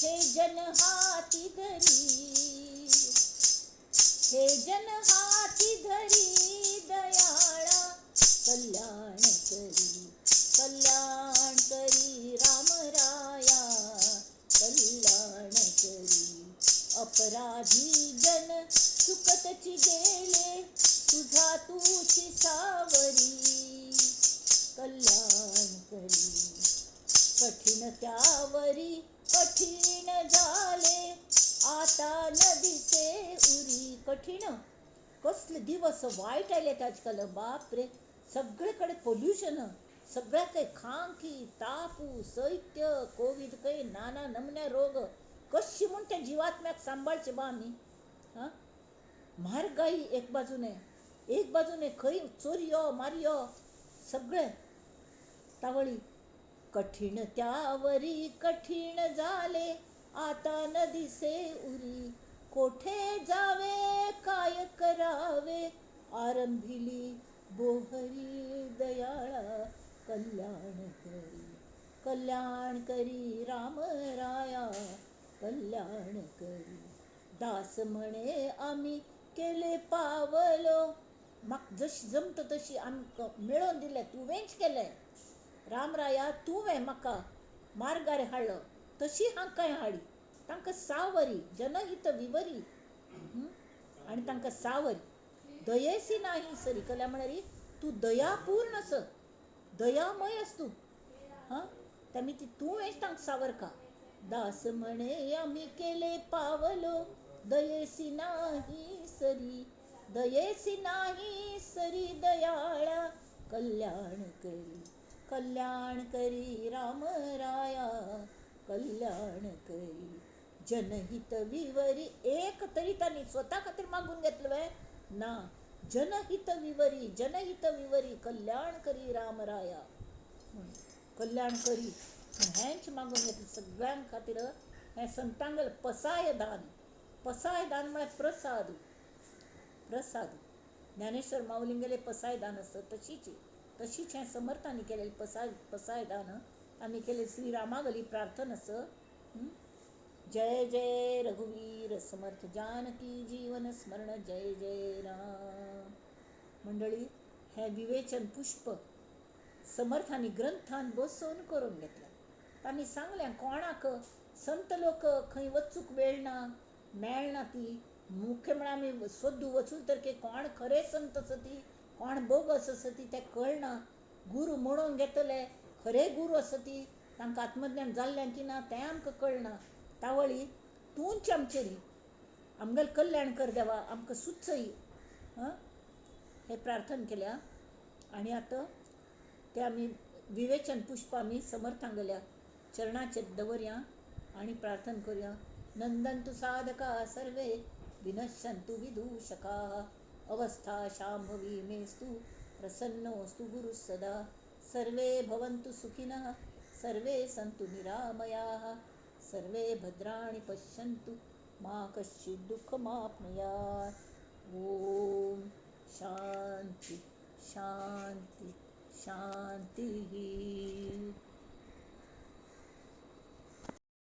हे जन हाती धरी, हे जन हाती धरी दयाळा, कल्याण करी, कल्याण करी राम राया, कल्याण करी. अपराधी जन चुकतची गेले तुझा तुझी सावरी, कल्याण करी. कठीण त्यावरी कठीण झाले आता न दिसे उरी. कठीण कसले दिवस वायट आयले आजकाल, बापरे, सगळीकडे पोल्युशन, सगळ्याक खांकी, तापू, शैत्य, कोवीड, खंय नाना नमन्या रोग, कशी म्हूण त्या जिवात्म्याक सांबाळचे बा आमी. हां, म्हारगाई एक बाजूने, एक बाजूने खंय चोरयो मारयो सगळे तावळी. कठीण त्यावरी कठीण झाले आता न दिसे उरी, कोठे जावे काय करावे आरंभिली बोहरी दयाळा, कल्याण करी, कल्याण करी राम राया, कल्याण करी. दास म्हणे आम्ही केले पावलो, म्हाका जशी जमता तशी आमकां मेळोवन दिलें, तुवेंच केलें रामराया, तुवें म्हाका मार्गार हाडलो, तशी हांकां हाडी, तांकां सावरी, जनहित विवरी, आनी तांकां सावरी. दयेसी नाही सरी, कल्या म्हळ्यार तूं दयापूर्ण आस, दयामय आस तूं. हां, तेमी ती तुवेंच तांकां सावरका. दास म्हणे आमी केले पावलो, दयेसी नाही सरी, दयेसी नाही सरी दयाळा, कल्याण करी, कल्याण करी राम राया, कल्याण करी. जनहित विवरी, एक तरी तांणी स्वता खातीर मागून घेतलें वे ना, जनहित विवरी, जनहित विवरी, कल्याण करी राम राया, कल्याण करी हेंच मागून घेतलें सगळ्यां खातीर. हें संतांगेलें पसाय दान, पसाय दान म्हळ्यार प्रसाद, प्रसाद. ज्ञानेश्वर माऊलींगेलें पसाय दान आसता तशीच, तशीच हें समर्थांनी केलेलें पसाय पसाय दान, तांणी केलें श्रीरामागली प्रार्थना आसा. जय जय रघुवीर समर्थ, जानकी जीवन स्मरण, जय जय राम. मंडळी, हें विवेचन पुष्प समर्थांनी ग्रंथान बसोवन करून घेतलें. तांणी सांगलें कोणाक संत लोक खंय वचूंक वेळ ना, मेळना ती, मुख्य म्हळ्यार आमी सोदू वचून तर की कोण खरे संत आसा ती, कोण बोगस आसा ती तें कळना. गुरू म्हणून घेतले खरे गुरू आसा ती, तांकां आत्मज्ञान जाल्लें की ना तें आमकां कळना. तावळी तूंच आमचेरी आमगेलें कल्याण कर देवा, आमकां सुचय, हां, हें प्रार्थना केल्या. आनी आतां तें आमी विवेचन पुष्प आमी समर्थांगेल्या चरणाचेर दवरया आनी प्रार्थना करुया. नंदन्तु साधका सर्वे, विनश्यन्तु विदूषकाः, अवस्था शांभवी मेस्तु प्रसन्नोऽस्तु गुरुः सदा. सर्वे भवन्तु सुखिनः सर्वे सन्तु निरामयाः सर्वे भद्राणि पश्यन्तु मा कश्चित् दुःखमाप्नुयात्. ओम शांती शांती शांती.